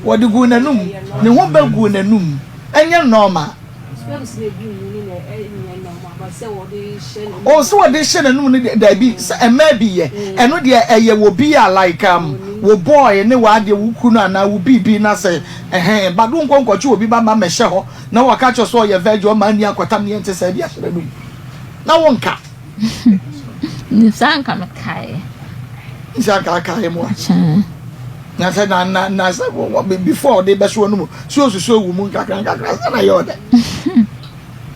wɔde guu n'anum ne ho bɛ guu n'anum ɛnyɛ normal. Oh sɛ wɔde hyɛ n'anum no deɛ daabi sɛ mmaa bi yɛ ɛno deɛ ɛyɛ wɔ bi a like um, wo boy ne w'adeɛ wo kunu anaa wo biribi na sɛ ɛhɛn but wo nkɔ nkɔkye obi ba ma mɛhyɛ hɔ na wɔka kyerɛ sɛ ɔyɛ virgin ɔma ani akɔtam ne ɛnte saa bi ahyɛ n'anum na wo nka. Saa nka mekaeɛ. Nsa nka akaeɛ mu a. Na sɛ na na na sɛ before ɔde bɛso ɔno mu so osusu ewu mu nkakra nkakra sɛ na yɛ ɔdɛ.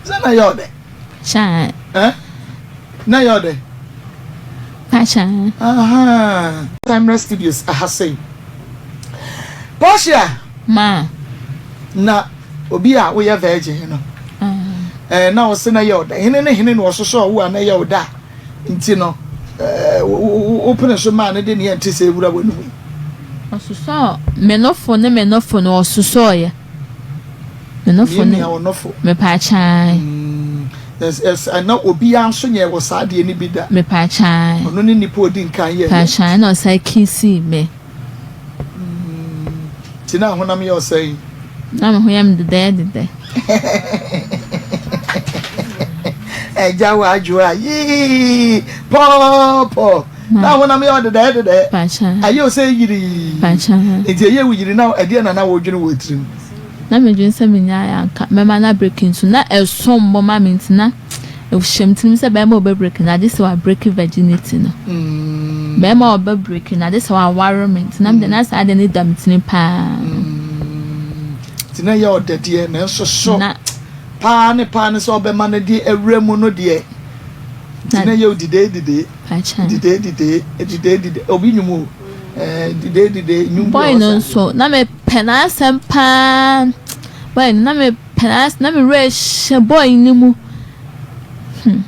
Sɛ na yɛ ɔdɛ. Kyaa. Eh? Na yɛ ɔdɛ. Kyaa. Aha. Timeless Studios aha sei. Portia. Ma. Na obi a woyɛ virgin no. Eh, na ɔse na yɛ ɔdɛ. Hene ne hene na ɔsosɔ wo a na yɛ ɔdɛ a. Nti no, wopene so maa no de nea ɛnte sɛɛ wura w'anom yi? Ɔsosɔɔ me nofo ne me nofo no, ɔsosɔeɛ. Me nofo ne. Miamia wo nofo. Mepaakyaae. Mm, na obiara nso nyɛɛ wɔ saa adeɛ no bi da. Mepaakyaae. Ɔno ne nipa odi nkan yɛeɛ. Mepaakyaae, na ɔsan kiisii me. Nti na honam yɛ ɔsɛe. Na me ho yɛ me dedɛɛdedɛ. Ɛgya w'adwo a yii pɔɔpɔɔ. Na honam yɛ ɔdedɛɛdedɛ. Ayɛ wo sɛ yirii. Nti ɛyɛ wo yiri na ɛdeɛ na na wodwene wɔ tirim. Na medwene sɛ menyaeɛ anka mɛma no abreki nso na ɛsom bo ma me nti na Ɛhyɛ me tirim sɛ bɛrima a ɔbɛbreki no, agye sɛ wabreki virginity no. Bɛrima a ɔbɛbreki no, agye sɛ waware me. Nti na mede na saa adeɛ no da me tirim paa. Nti na ɛyɛ ɔdɛ deɛ, nanso so paa ne paa ne sɛ ɔbɛma no de awura mu no deɛ. Nti na ɛyɛ odidee didee. Didee didee, didee didee, obi nwom o. Eh, didee didee, nwom bi Boy no nso, na mepɛ n'asɛm paa. Boy no, na me Pɛ na me werɛ hyɛ boy no mu hmm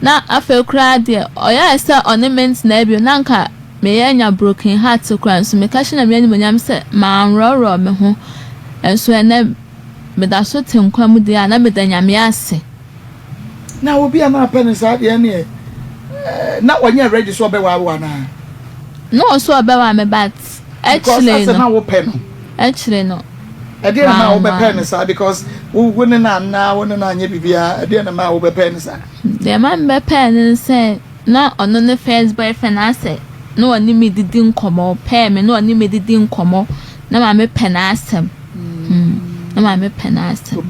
na afei koraa deɛ ɔyɛɛ sɛ ɔne me ntena bio na anka meyɛ anya broken heart koraa nso meka hyɛ Nyame animuonyam sɛ manworɔworɔ me ho nso ɛnɛ meda so te nkwa mu deɛ a na meda Nyame ase. Na obi a na apɛ no saa deɛ ɛneɛ na ɔnyɛ ready sɛ ɔbɛware wo anaa? Na ɔsɛ ɔbɛware me but Because akyire asɛ no na wopɛ no. akyire no Ɛdeɛn na ɛmaa wamma wobɛpɛɛ no me. saa because wo wo ne no anna wo ne no anyɛ biribiara ɛdeɛn na ɛmaa wobɛpɛɛ no saa? Deɛ ɛma mebɛpɛɛ no ne sɛ na ɔno ne first boyfriend asɛ na ɔne me didi nkɔmmɔ ɔpɛɛ me na ɔne me didi nkɔmmɔ na maame pɛ n'asɛm hmm na maame pɛ n'asɛm.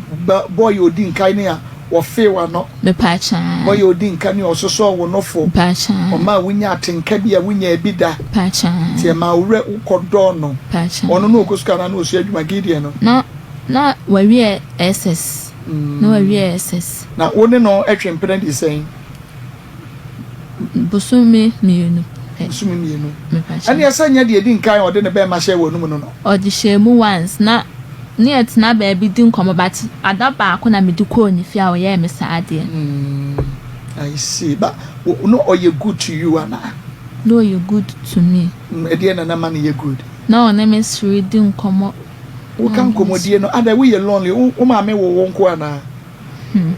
Boy a ɔdi nkan ne a wɔfee w'ano. Mepaakyɛw. Boy a ɔdi nkan ne a ɔsosɔɔ wo nofo. Mepaakyɛw. Ɔmaa wonyaa atenka bi a wonyaa bi da. Mepaakyɛw. Nti ɛmaa wo werɛ wokɔdɔɔ no. Mepaakyɛw. Ɔno na ɔkɔ sukuu anaa na ɔsua adwuma Gideon no? Na na wawie SS. Na wawie SS. Na wo ne no twe mpena di sɛn? Bosome mmienu pɛ. Bosome mmienu. Ɛnneɛ sɛ nyɛ deɛ ɛdi nkan a ɔde ne bɛɛma hyɛɛ w'anum no no. Ɔde hyɛɛ mu once na ne yɛ tena baabi di nkɔmmɔ but ada baako na mede kɔɔ ne fie a ɔyɛɛ me saa adeɛ no. Mm, I see. But no ɔyɛ good to you anaa? Na ɔyɛ good to me. Mm, ɛdeɛ na na ma no yɛ good? Na ɔne me sere di nkɔmmɔ. Woka nkɔmmɔdie no, adɛn woyɛ lonely? Wo maame wo wo nko anaa? Hmm.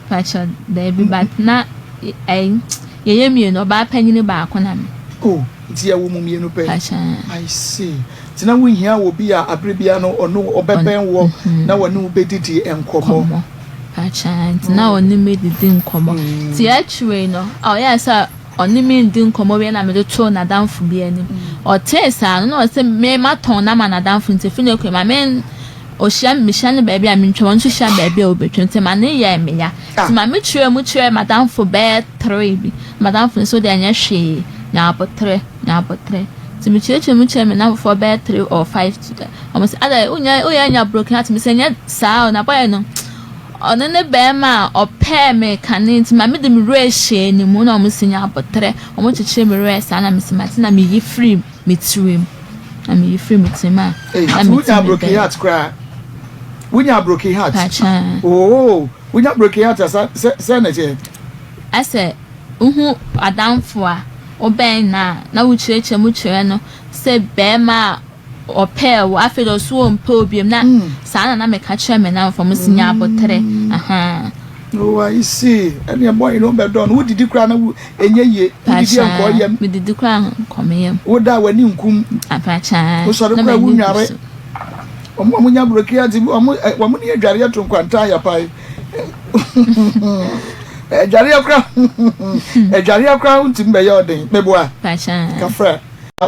Pakyɛ daabi but na ɛyi yɛyɛ mmienu ɔbaa panyini baako na me. Oh nti yɛwo mo mmienu pɛ. Pakyɛ. I see nti na wo hia obi a abere biara no ɔno ɔbɛbɛn wɔ na wɔne wo bɛdidi nkɔmɔ. Pakyɛ nti na ɔne me didi nkɔmmɔ. Nti akyire no, ɔyɛɛ sɛ ɔne me redi nkɔmmɔ wie na mede too n'adamfo bi anim. Ɔtee saa no, na ɔse me matɔn no ama n'adamfo nti ɛfiri no rekɔ yi ma me ɔhyia me mehyia no baabi a mentwam, ɔno nso hyia me baabi a ɔbɛtwam nti ma ne yɛɛ me ya. Nti ma mekyerɛɛ mu kyerɛɛ m'adamfo bɛyɛ tree bi. M'adamfo no nso deɛ ɛnyɛ hwee, nya aboterɛ, nya aboterɛ. Nti mekyerɛkyerɛɛ mu kyerɛɛ me nnamfofoɔ bɛyɛ tree or five to the wɔn sɛ adɛn wonya woyɛ anya broken heart mesɛ nyɛ saa o na bɔyɛ no ɔno ne bɛrima a ɔpɛɛ me kane nti ma mede me werɛ hyɛɛ ne mu na wɔn si nya aboterɛ wɔn kyekyere me werɛ saa na mesi mate na meyi firi me tirim na meyi firi me tirim a na me ti me broken heart koraa wonya broken heart Pakyɛ. Oo wonya broken heart asa sɛ sɛ na kyɛ. Asɛ wohu adamfo a wobɛn na na wokyerɛkyerɛ mu kyerɛ no sɛ bɛrima a ɔpɛɛ wo afei de ɔso ɔmpɛ wo biom na saa na na meka kyerɛ me namfo mo si nya aboterɛ ahaa. Oh I see ɛneɛ boy no bɛdɔ no wodidi koraa na ɛnyɛ yie wodidi a nkɔ yam. Medidi koraa nkɔ me yam. Woda a w'ani nkum. Apakyɛ wosɔre koraa wonware wɔn a wɔnya broki ade wɔn wɔn ne adwareɛ to nkwanta ayapae adwareɛ koraa adwareɛ koraa ntumi bɛyɛ ɔden meboa kafra.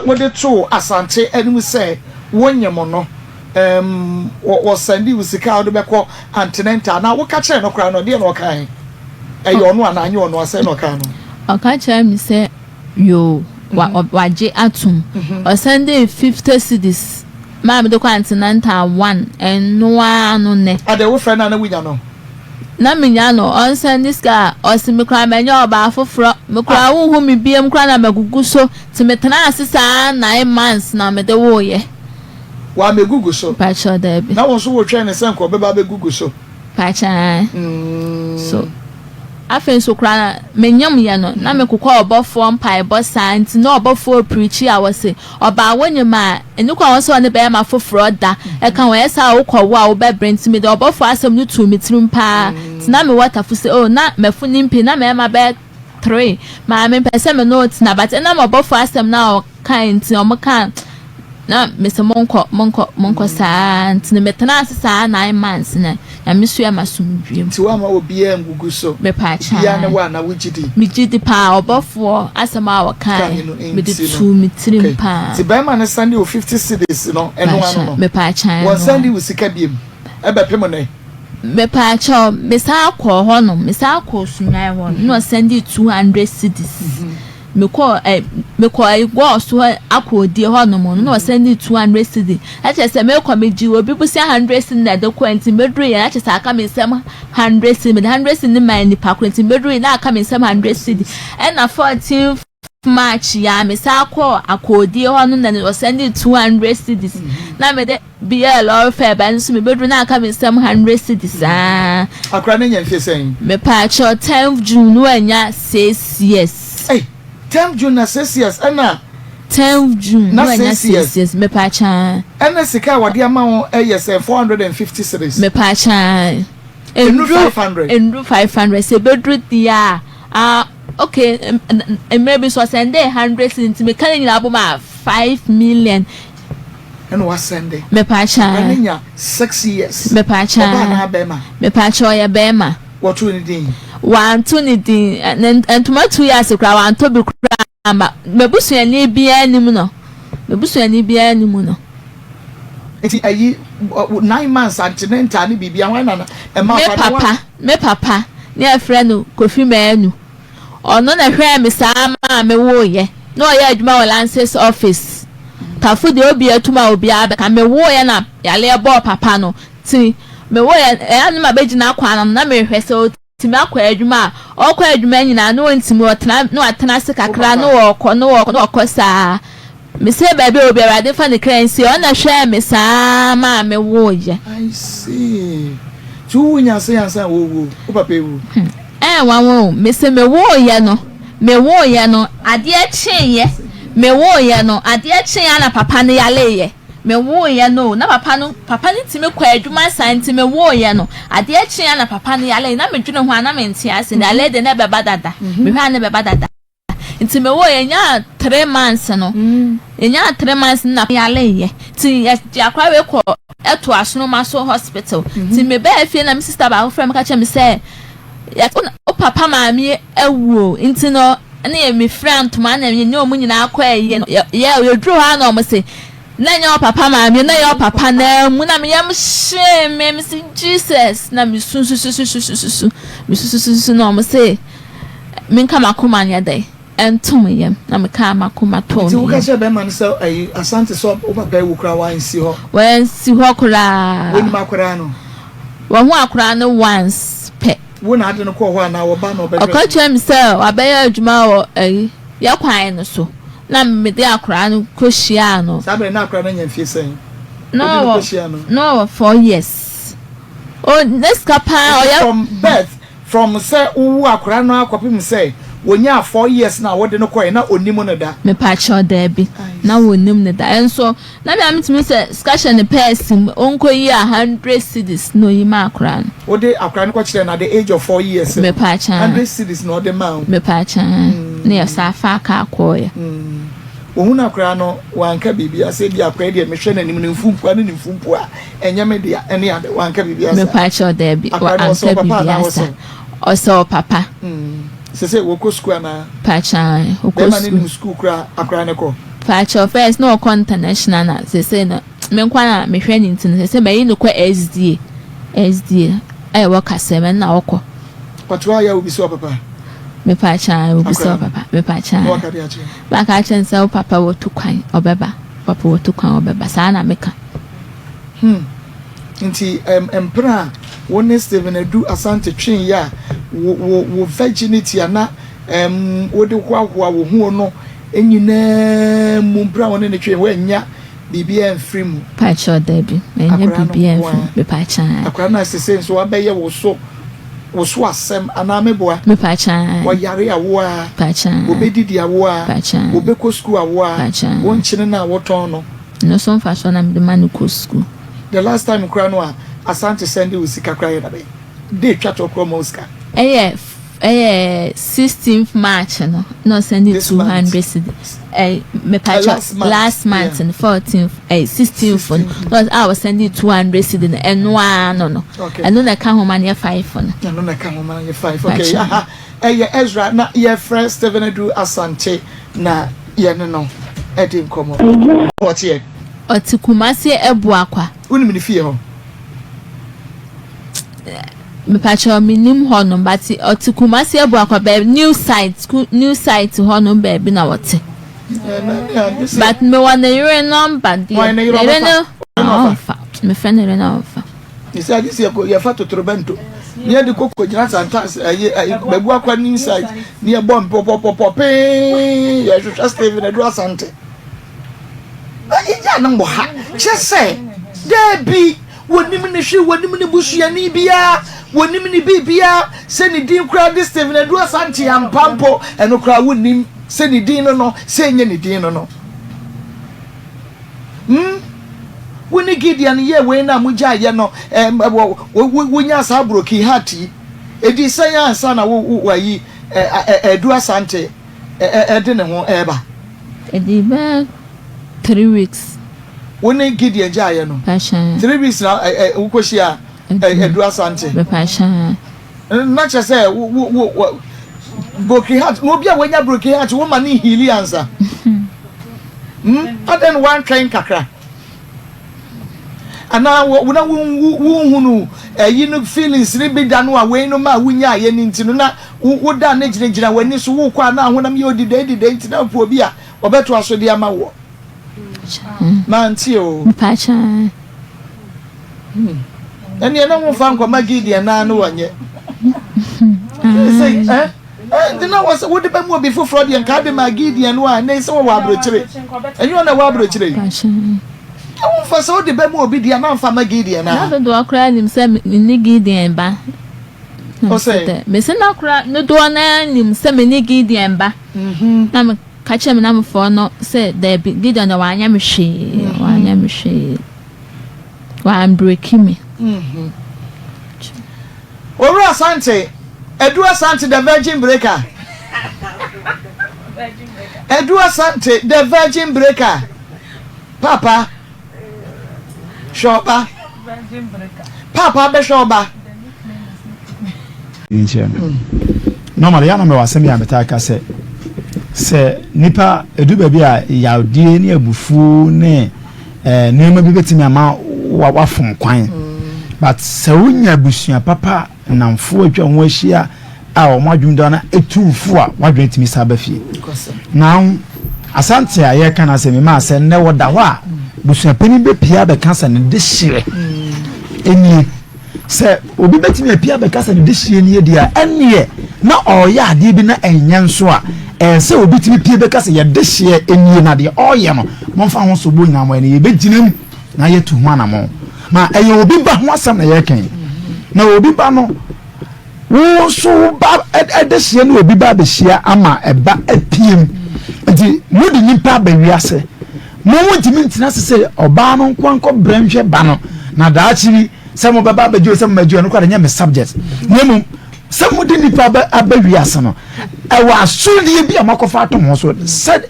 Wode too Asante anim sɛ wonyem no, ɛɛm, wɔ, wɔsɛndee wo sika a wode bɛkɔ antenɛnta anaa woka kyerɛɛ no koraa no, ɛdeɛn na ɔkae? Ɛyɛ ɔno anaa anyɛ ɔno a, sɛn na ɔkaa no? Ɔka kyerɛɛ me sɛ yoo, wa, ɔ, wagye atom. Ɔsɛndee 50 cedis maa mede kɔɔ antenɛnta one, ɛno ara no nnɛ. Adɛn, wofrɛ no a na wonya no? Na menya no, ɔnsan ne sika a, ɔse me koraa manya ɔbaa foforɔ, me koraa wonhu me biam koraa na magugu so, nti me tenaa ase saa 9 months na mede woeɛ. Wamɛgugu so? Mpakyɛw daabi. Na wo nso wotwɛn no sɛ nka ɔbɛba abɛgugu so? Mpakyɛw ae. So afei nso koraa na menyem yɛ no na mekokɔ ɔbɔfoɔ mpaebɔ saa nti na ɔbɔfoɔ preachi a wɔse Ɔbaa wonyim a, nnyi kwan sɛ ɔne bɛrima fofor da ka ho, ɔyɛ saa a wokɔ wo a wobɛbrɛ ntsi mede ɔbɔfo asɛm no too me tsirim paa ntsi na mewɔ tafo sɛ oh na mafun mpe na mmarima bɛyɛ tree maa mempɛ sɛ me ne wo tsena but enam ɔbɔfo asɛm no a ɔkae ntsi ɔmo kaa na mese monkɔ monkɔ monkɔ saa ntsi no metenaa ase saa 9 months na Nyame suaa m'asomdwie mu. Nti woamma obiara angugu so? Mepaakyɛw. Obiara ne wo a na wogye di? Megye di paa, ɔbɔfoɔ asɛm a ɔkaeɛ no mede nti no. tuu me tirim Okay. paa. Nti barima no sɛnde wo 50 cedis no, ɛno ano no, Mepaakyɛw, ɛno wɔnsan ano. de wo sika biom ɛbɛpem nnɛ? Mepaakyɛw, mesan kɔɔ hɔnom, mesan kɔɔ Sunyani hɔ no, na ɔsɛndee 200 cedis. Mekɔɔ ɛ mekɔɔ ɛ gɔɔ so hɔ akɔɔdie hɔ nom no na ɔsɛndee 200 cedi. Na kyerɛ sɛ mekɔ megyee obi bosea 100 cedi na ɛde kɔɛ nti meduruiɛ na kyerɛ sɛ aka me nsam 100 cedi mede 100 cedi no maa nipa korɔ nti meduruiɛ na aka me nsam 100 cedi. Ɛna 14 March yi ara mesan kɔɔ akɔɔdie hɔ no na ɔsɛndee 200 cedis na mede bi yɛɛ lɔre fare ba nso mebɛduru na aka me nsam 100 cedis aa. Akora no anya mfie sɛn? Mepaakyɛw 10th June no wanya 6 years. Ei, 10th June na 6 years ɛna. 10th June Na no wanya 6 years. 6 years mepaakyɛw aa. Ɛna sika a wɔde ama wo ɛyɛ sɛ 450 cedis. Mepaakyɛw aa. Ɛnuru 500. Ɛnuru 500 sɛ ɛbɛduru deɛ a ah okay mmerɛ bi nso ɔsɛndee 100 cedis nti meka ne nyinaa bom a 5 million. Ɛna wasɛnde. Mepaakyɛw. Akora no nya 6 years. Mepaakyɛw. Ɔbaa anaa bɛrima? Mepaakyɛw ɔyɛ bɛrima. Wɔtoo ne din? Wanto ne din. Ne ntoma 2 years koraa wantɔ bi koraa amma. M'abusuani biara nnim no. M'abusuani biara nnim no. Nti ayi 9 months antenatal ne biribiara hwan na ɛma Me akora no? papa, me papa ne yɛfrɛ no Kofi Manu. Ɔno na ɛhwɛɛ me saa maa me woeɛ. Na ɔyɛ adwuma wɔ Lances office. Tafo deɛ obi atum a obiara bɛka. Me woeɛ na yareɛ bɔɔ papa no. Nti me woeɛ ɛyɛ a na mabɛgyina kwan ano na mehwɛ sɛ ɔtumi akɔ adwuma a. Ɔkɔ adwuma nyinaa na ɔntumi ɔtena na watena ase kakra na ɔkɔ na ɔkɔ na ɔkɔ saa. Mese baabi a obi Awurade fa ne kra nsie ɔno na ɛhwɛɛ me saa maa me woeɛ. I see. Nti wo nya sɛn ansa na wɔwuo? Wo papa ewu? Hmm. Ɛyɛ nwanwa o. Mese me woeɛ no, me woeɛ no, adeɛ kyeeɛ, me woeɛ no, adeɛ kyeeɛ na papa no yareeɛ. Me woeɛ no o, na papa no, papa no tumi kɔ adwuma saa nti me woeɛ no, adeɛ kyeeɛ na papa no yareeɛ. Na medwene ho a na mente ase. Yareɛ deɛ na ɛbɛba dada. Mehwɛ a na ɛbɛba dada. Nti me woo yɛnyaa 3 months no, yɛnyaa 3 months no na yareeɛ. Nti yɛgye akwadaa wei kɔ. To Asoroma so hospital. Nti mebaa fie na me sister baako frɛ me ka kyerɛ me sɛ wo papa maame awu o. Nti no ne yɛ mefira ntoma na yɛne wɔn nyinaa kɔ ayie no. Yɛ yɛduru hɔ a na wɔn se na ɛnyɛ wo papa maame na ɛyɛ wo papa naa mu na me yam hyee me me se Jesus na me su su su su su su su me su su su su na wɔn se menka m'akoma nyɛ dɛ. Ɛnto me yam, na mekaa m'akoma too Nti ne woka yam. kyerɛɛ bɛrima no sɛ ayi Asante sɛ wo papa awu koraa wansi hɔ? Wansi hɔ koraa. Wonim akwadaa no? Wahu akwadaa no once pɛ. Wo na ade no kɔɔ hɔ anaa wɔba na ɔbɛhwɛ Ɔka so? kyerɛɛ me sɛ wabɛyɛ adwuma wɔ ayi yɛ kwan no so na mede akwadaa no kɔhyiaa no. Saa berɛ no na akwadaa no anya mfie sɛn? Na Wode no ɔwɔ kɔhyiaa no? na ɔwɔ 4 years. O ne sika paa Nti ɔyɛ. from birth From sɛ wo woo akwadaa no ara kɔpem sɛ wɔnyaa 4 years no a wode no kɔeɛ na ɔnnim no da? Mepakyɛw daabi, na wɔnnim no da. Nso na me a metumi sɛ sika hyɛ ne pɛɛse mu, ɔnkɔyi a 100 cedis na ɔyi ma akwadaa no. Wode akwadaa no kɔkyerɛɛ no at the age of 4 years no, Mepakyɛw. 100 cedis na ɔde maa wo? Mepakyɛw, na yɛsan faa kaa kɔeɛ. Wɔhunu akwadaa no, wanka biribiara sɛ ebia akwadaa yi deɛ mehwɛ n'anim ne mfumpuwa ne ne mfumpuwa a, ɛnyɛ me dea ne ade, wanka biribiara saa? Mepakyɛw, daabi, Akwadaa no ɔsɛ wanka wo papa anaa biribiara ɔsɛ saa. wo? Ɔsɛ wo papa. Sese wɔkɔ sukuu anaa? Pakyɛw, ɔkɔ Bɛrima no sukuu. nim sukuu koraa akwadaa no kɔ? Pakyɛw, first na ɔkɔ international na sese no me nkoa na mehwɛ no nti no sese mayi no kɔ SDA, SDA a ɛwɔ Kasɛm ɛno na ɔkɔ. Ɔte hɔ a yɛ a wobisa ɔpapa? Mepakyɛw, wobisa Akwadaa no? ɔpapa, mepakyɛw. Na waka de akyerɛ? Maka akyerɛ no sɛ wo papa watu kwan ɔbɛba, wo papa watu kwan ɔbɛba, saa na meka. Hmm. Nti ɛm mpena a wo ne Stephen Adu Asante twee yɛ a wo wo wo virginity a na ɛm wode hoahoa wo ho no nyinaa mu mpena a wo ne no twee woannya biribiara amfiri mu? Pakyɛw dabi, mannya Akwadaa no biribiara nko amfiri mu, ara. mepakyɛw. Akwadaa no a sesei nso wabɛyɛ wo so wo so asɛm anaa meboa? Mepakyɛw. Ɔyare a wo ara, Pakyɛw. obedidi a wo ara, Pakyɛw. obekɔ sukuu a wo ara, Pakyɛw. wo nkyene no a wotɔn no. Ɛno so mfasoɔ na mede ma no kɔ sukuu. The last time koraa no a Asante sɛnde wo sika koraa yɛ da bɛn? Da etwa toɔ koraa ɔma wo sika? Ɛyɛ ɛyɛ sixteenth March no na ɔsɛnde This two month. hundred cedis ɛ mepakyɛw Last month, last month yeah. no fourteenth ɛ sixteenth no 16th. na ɔs a ɔsɛnde 200 cedi no ɛno ara no no Okay. ɛno na ɛka ho ma no yɛ five no. Ɛno na ɛka ho ma no yɛ five. Okay, Pakyɛw. aha ɛyɛ Ezra na yɛfrɛ Stephen Adu Asante na yɛne no ɛdi nkɔmmɔ. Ɔteɛ? Ɔte Kumasi Abuakwa. Wonim ne fie hɔ? Mepakyɛw mennim hɔ nom but ɔte Kumasi Abuakwa baabi new site new site hɔ nom baabi na ɔte. But mewɔ ne yere number deɛ. Ne yere no ɔnfa. Mefrɛ ne yere na ɔnfa. Sɛ agye sɛ yɛfa totorobɛnto ne yɛde kɔ kɔgyina santas ɛyi ɛyi Abuakwa new site ne yɛbɔ mpɔpɔpɔpɔ pee yɛhwehwɛ Stephen Adu Asante. Yɛgyaa no wɔ ha. Kyerɛ sɛ, dabi, wɔnim ne hwee, wɔnim ne busuani biara, wɔnim ne biribiara, sɛ ne din koraa de Stephen Adu Asante ampa mpo, ɛno koraa wonnim sɛ ne din no no, sɛ ɛnyɛ ne din no no. Hmm? Wo ne Gideon yɛɛ wei no a mogyaeɛ no, eh, wonyaa saa broken heart yi. Ɛdii sɛn ansa na wo, wo, ayi, Adu Asante ɛde ne ho ɛreba? Ɛdii bɛyɛ 3 weeks. Wo ne Gideon gyaeɛ no? Pakyɛ. 3 weeks na ɛ ɛ wokɔhyia ɛ Adu Asante? Mepakyɛ. Na kyerɛ sɛ wo wo wo wo broken heart na obi a wanya broken heart wo ma ne heal ansa. Hmm? Adɛn na woantwɛn kakra? Anaa wo na wonhunu ɛyi no feelings no bi da no a wei no ma wonyaeɛ no nti no na woda ne gyinagyina w'ani so wokɔ a na ahonam yɛ odidɛn didɛn nti na wopɛ obi a ɔbɛtoa so de ama woɔ. Mante o. Mepakyɛ. Hmm. Ɛneɛ na womfa nkɔma Gideon naa no wɔnyɛ. Sɛ eh nti na wɔ sɛ wode bɛmu obi foforɔ deɛ nka de ma Gideon no a ɛnɛ sɛ wɔwɔ aburokyire. Ɛnyɛ ɔna ɛwɔ aburokyire yi. Womfa sɛ wode bɛmu obi deɛ na mfa ma Gideon a. Na dodoɔ koraa nim sɛ menni Gideon ba. Ɔsɛ. Mese na koraa dodoɔ naa nim sɛ menni Gideon ba. Na meka kyerɛ me namfoɔ no sɛ daabi Gideon deɛ wanyɛ me hwee wanyɛ me hwee wambreki me. Owura Asante, Adu Asante the virgin breaker. Adu Asante the virgin breaker. Papa. Hwɛ ɔba. Paapa bɛhwɛ ɔba. Nkyerɛ no. Normally, yɛ a na mewɔ asɛm bi a metaa ka sɛ, sɛ nipa edu baabi a yawdie ne abufuo ne eh, nneɛma bi bɛtumi ama wafom kwan. But sɛ wonya abusua papa nnamfo atwa ho ahyia a wɔn adwene da na etu fo a, w'adwene tumi san ba fie. Now, Asante a yɛreka no asɛm yi maa sɛ nnɛ wɔda hɔ a, busuapanin bɛpie abɛka sɛ ne dehyeɛ nie. Sɛ obi bɛtumi apue abɛka sɛ ne dehyeɛ nie deɛ a, ɛnneɛ na ɔreyɛ adeɛ bi na ɛnyɛ nso a, ɛyɛ sɛ obi tumi pie bɛka sɛ yɛ dehyeɛ nie na deɛ ɔreyɛ no, momfa ho sobo nyinaa mmɔ ɛne yɛbɛgyina mu na yɛatu ho anamɔn. Ma ɛyɛ obi ba ho asɛm na yɛreka yi. Na obi ba no, Wo nso wo ba dehyeɛ ne obi ba abɛhyia ama ɛba apiem. Nti mode nipa aba wiase. Mo montumi ntena ase sɛ ɔbaa no nko ankɔ brɛ nhwɛ ba no. Na daakye bi sɛ mobɛba abɛgye o sɛ mobɛgye o ɛno koraa de nyɛ me subject. Na mmom sɛ mode nipa aba aba wiase no ɛwɔ asodie bi a moakɔfa ato mo ho so sɛ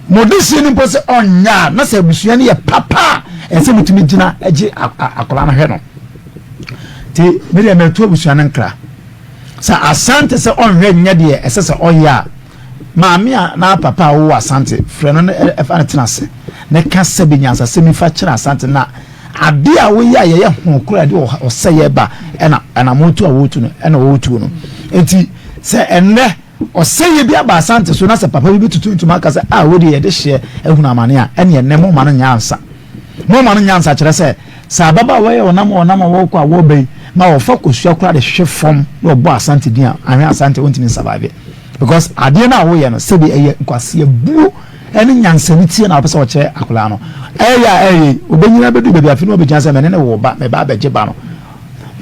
mo dehyeɛ no mpo sɛ ɔnyɛ a na sɛ abusua no yɛ papa a ɛsɛ motumi gyina gye akwadaa no hwɛ no. Nti me deɛ meto abusua no nkra sɛ Asante sɛ ɔnhwɛ nyɛ deɛ ɛsɛ sɛ ɔyɛ a, maame a na papa a ɔwɔ Asante frɛ no na ɛfa no tena ase na ka sɛbi nyansasɛm yi fa kyerɛ Asante na adeɛ a woyɛ a yɛyɛ ho kora de ɔsɛeɛ ba ɛna ɛna motu a wɔtu no ɛna wɔtu no nti sɛ ɛnnɛ ɔsɛeɛ bi aba Asante so na sɛ papa bi bɛtutu ntoma aka sɛ a wode yɛde hyeɛ ahunu amane a ɛne ɛnnɛ mo ma no nyɛ ansa mo ma no nyɛ ansa kyerɛ sɛ Sɛ ababaawa yi a ɔnam ɔnam a wɔkɔ a wɔba yi ma ɔfa kosua koraa de hwehwɛ fam na ɔbɔ Asante din a, ahwɛ Asante ɔntumi nsurvive because adeɛ no a woyɛ no sɛbi ɛyɛ nkwaseabuo ɛne nyansanitie na wopɛ sɛ ɔkyerɛ akwadaa no. Ɛyɛ a ɛyɛ yi, ɔbɛnyini abɛduru baabi afei na ɔbɛgyina sɛ mene ne wo ba, meba abɛgye ba no.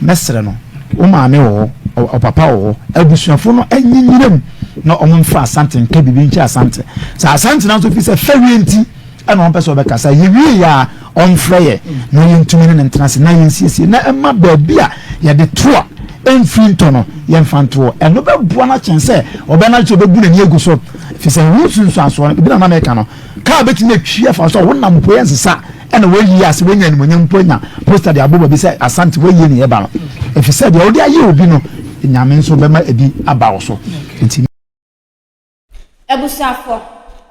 Mɛsrɛ no, wo maame wɔ hɔ, ɔpapa wɔ hɔ, abusuafo no anyinyina mu na wɔn mfa Asante nka biribi nkyerɛ Asante. Sɛ Asante no nso fi sɛ fɛreɛ nti ɛna ɔmpɛ sɛ ɔbɛkasa, yɛwie yɛ a ɔmfrɛ yɛ na yɛntumi ne no ntena ase na yɛnsiesie na ɛma baabi a yɛde to a ɛmfiri ntɔ no yɛmfa ntoɔ. Ɛno bɛboa no akyɛn sɛ ɔbɛnante sɛ ɔbɛbu n'ani agu so, ɛfiri sɛ ho nsunsuansoɔ no, ebi na na meka no, kaa bɛtumi atwi afa so a wonam mpo yɛnsesa ɛna wayi ase wanya animuonyam mpo anya poster de abɔ baabi sɛ Asante wayie ne yɛba no, ɛfiri sɛ deɛ wode ayɛ obi no Nyame nso bɛma ebi aba wo so nti. Abusuafoɔ,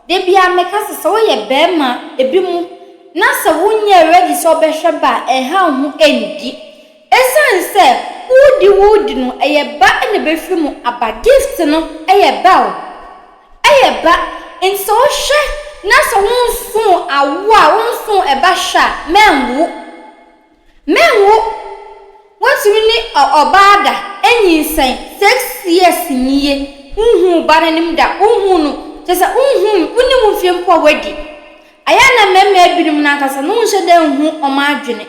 da biara meka sɛ, sɛ woyɛ barima ebi mu na sɛ wonyɛɛ ready sɛ wobɛhwɛ ba a, ɛnha wo ho nndi. Ɛsiane sɛ woredi woredi no, ɛyɛ ba na ɛbɛfiri mu aba. Gift no yɛ ba o, ɛyɛ ba. Nti sɛ wohwɛ na sɛ wonsoo awoɔ a, wonsoo ɛba hwɛ a, mɛnwo. Menwo! Woatumi ne ɔbaa da anyinsɛn six years nie, wonhuu ba no anim da, wonhuu no, kyerɛ sɛ wonhuu no, wonnim mfeɛ mpo a wadi. Ayɛ a na mmarima binom no ankasa no wonhyɛ da nhu wɔn adwene.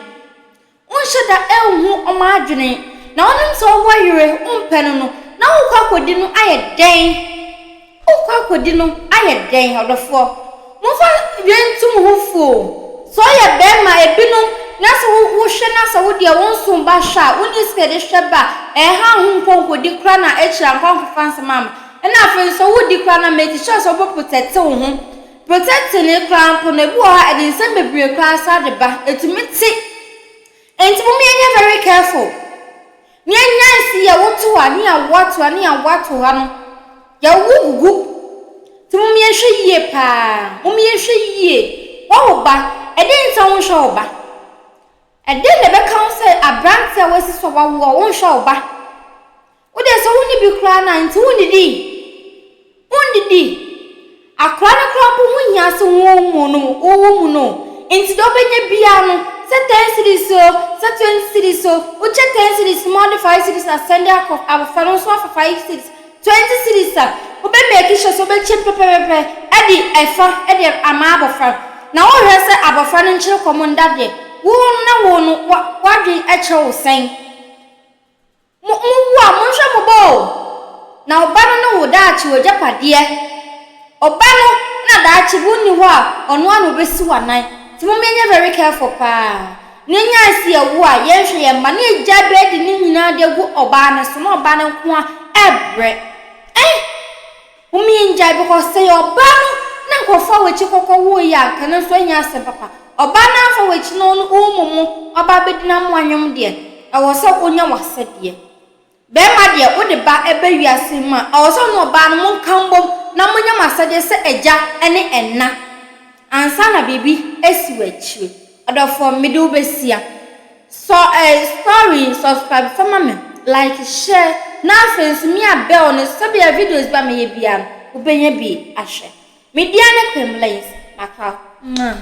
Wonhyɛ da nhu wɔn adwene. Na wonim sɛ wowɔ yere, wompɛ no no, na wokɔ akɔdi no ayɛ dɛn? Wokɔ akɔdi no ayɛ dɛn ɔdɔfoɔ? Momfa wei nto mo ho fo o. Sɛ ɔyɛ bɛɛma ebinom na sɛ wo wohwɛ na sɛ wo deɛ wo nso ba hwɛ a wonni sika de hwɛ ba a ɛnha wo ho nkɔ nkɔdi koraa na akyire ankɔ ankɔfa nsɛm amma. Ɛna afei nso wodi koraa na make sure sɛ wobɛ protect wo ho. Protecting no koraa mpo no ebi wɔ hɔ a ɛde nsɛm bebree koraa san de ba. Ɛtumi te. Enti mom yɛnyɛ very careful. Nea nyan si yɛ wo to a ne awo ato a ne awo ato ha no yɛ wo gugu nti mom yɛn hwɛ yie paa mom yɛn hwɛ yie wawo ba ɛdɛn nti na wo nhwɛ wo ba ɛdɛn na ɛbɛka wo sɛ abrante a wasi so a wawo a wo nhwɛ wo ba wo deɛ sɛ wo ne bi koraa na nti wo nnidi Wonnidi. Akora no koraa mpo ho hia sɛ wo mu no, wo mu no. Nti deɛ wobɛnya biara no, sɛ ten cedis o, sɛ 20 cedis o, wokyɛ ten cedis ma wode five cedis asɛnde akɔ abɔfra no nso afa five cedis, 20 cedis a, wobɛ make sure sɛ wobɛkyɛ mu pɛpɛpɛpɛ de ɛfa de ama abɔfra no. Na wohwɛ sɛ abɔfra no nkyere kɔm nda deɛ, wo na wo no, w'adwene kyerɛ wo sɛn? Mo, mo wu a, monhwɛ mo ba o, na ɔba no ne wo daakye, w'agyapadeɛ. Ɔba no na daakye wo nni hɔ a, ɔno ara na ɔbɛsi w'anan. Nti mom yɛnyɛ very careful paa. Na yɛnya asi yɛwo a, yɛnhwɛ yɛn mma, na yɛgyae burden no nyinaa de agu ɔbaa no so, na ɔbaa no nko ara ɛrebrɛ. Eh! Mom yɛngyae because sɛ yɛ ɔbaa no na. ankɔfa w'akyi kɔkɔ woeɛ a, anka ɛno nso ɛnyɛ asɛm papa. Ɔbaa no amfa w'akyi na ɔno wo mmom waba abɛdi n'amoa-nwom deɛ, ɛwɔ sɛ wonya w'asɛdeɛ. Barima deɛ, wode ba ba wiase mu a, ɛwɔ sɛ wo ne ɔbaa no monka mbom na monyɛ mo asɛdeɛ sɛ agya ne ɛna ansa na biribi asi wɔ akyire. Ɔdɔfoɔ, mede wo bɛsia. Sɔ eh, story, subscribe fa ma me, like, share, na afei nso mia bell no so sɛdeɛ videos bi a mɛyɛ biara no, wobɛnya bi ahwɛ. Me dea ne Kwemlace, makra wo. Mwah.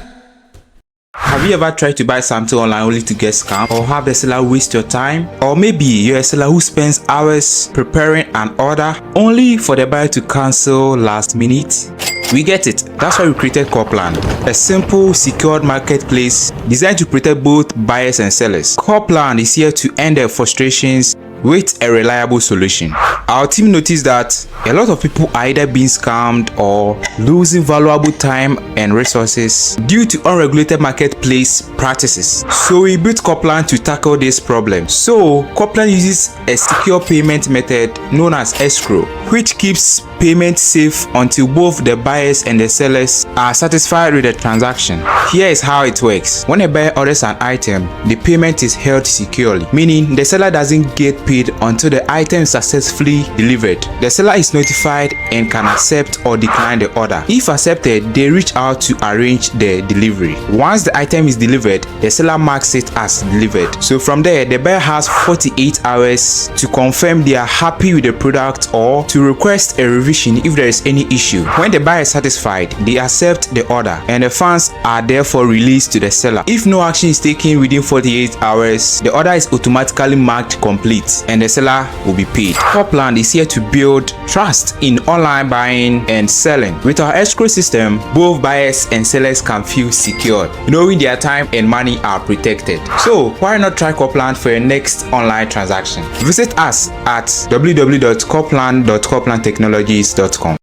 Have you ever tried to buy something online only to get scammed or have the seller waste your time? Or maybe you're a seller who spends hours preparing an order only for the buyer to cancel last minute? We get it. That's why we created Corplan, a simple, secured marketplace designed to protect both buyers and sellers. Corplan is here to end their frustrations with a reliable solution. Our team noticed that a lot of people are either being scammed or losing valuable time and resources due to unregulated marketplace practices. So we built Corplan to tackle this problem. So Corplan uses a secure payment method known as escrow, which keeps payment safe until both the buyers and the sellers are satisfied with the transaction. Here is how it works. When a buyer orders an item, the payment is held securely, meaning the seller doesn't get paid until the item is successfully delivered. The seller is notified and can accept or decline the order. If accepted, they reach out to arrange the delivery. Once the item is delivered, the seller marks it as delivered. So from there, the buyer has 48 hours to confirm they are happy with the product or to request a revision if there is any issue. When the buyer is satisfied, they accept the order and the funds are therefore released to the seller. If no action is taken within 48 hours, the order is automatically marked complete and the seller will be paid. Corplan is here to build trust in online buying and selling. With our escrow system, both buyers and sellers can feel secured, knowing their time and money are protected. So why not try Corplan for your next online transaction? Visit us at www.corplan.corplantechnologies.com.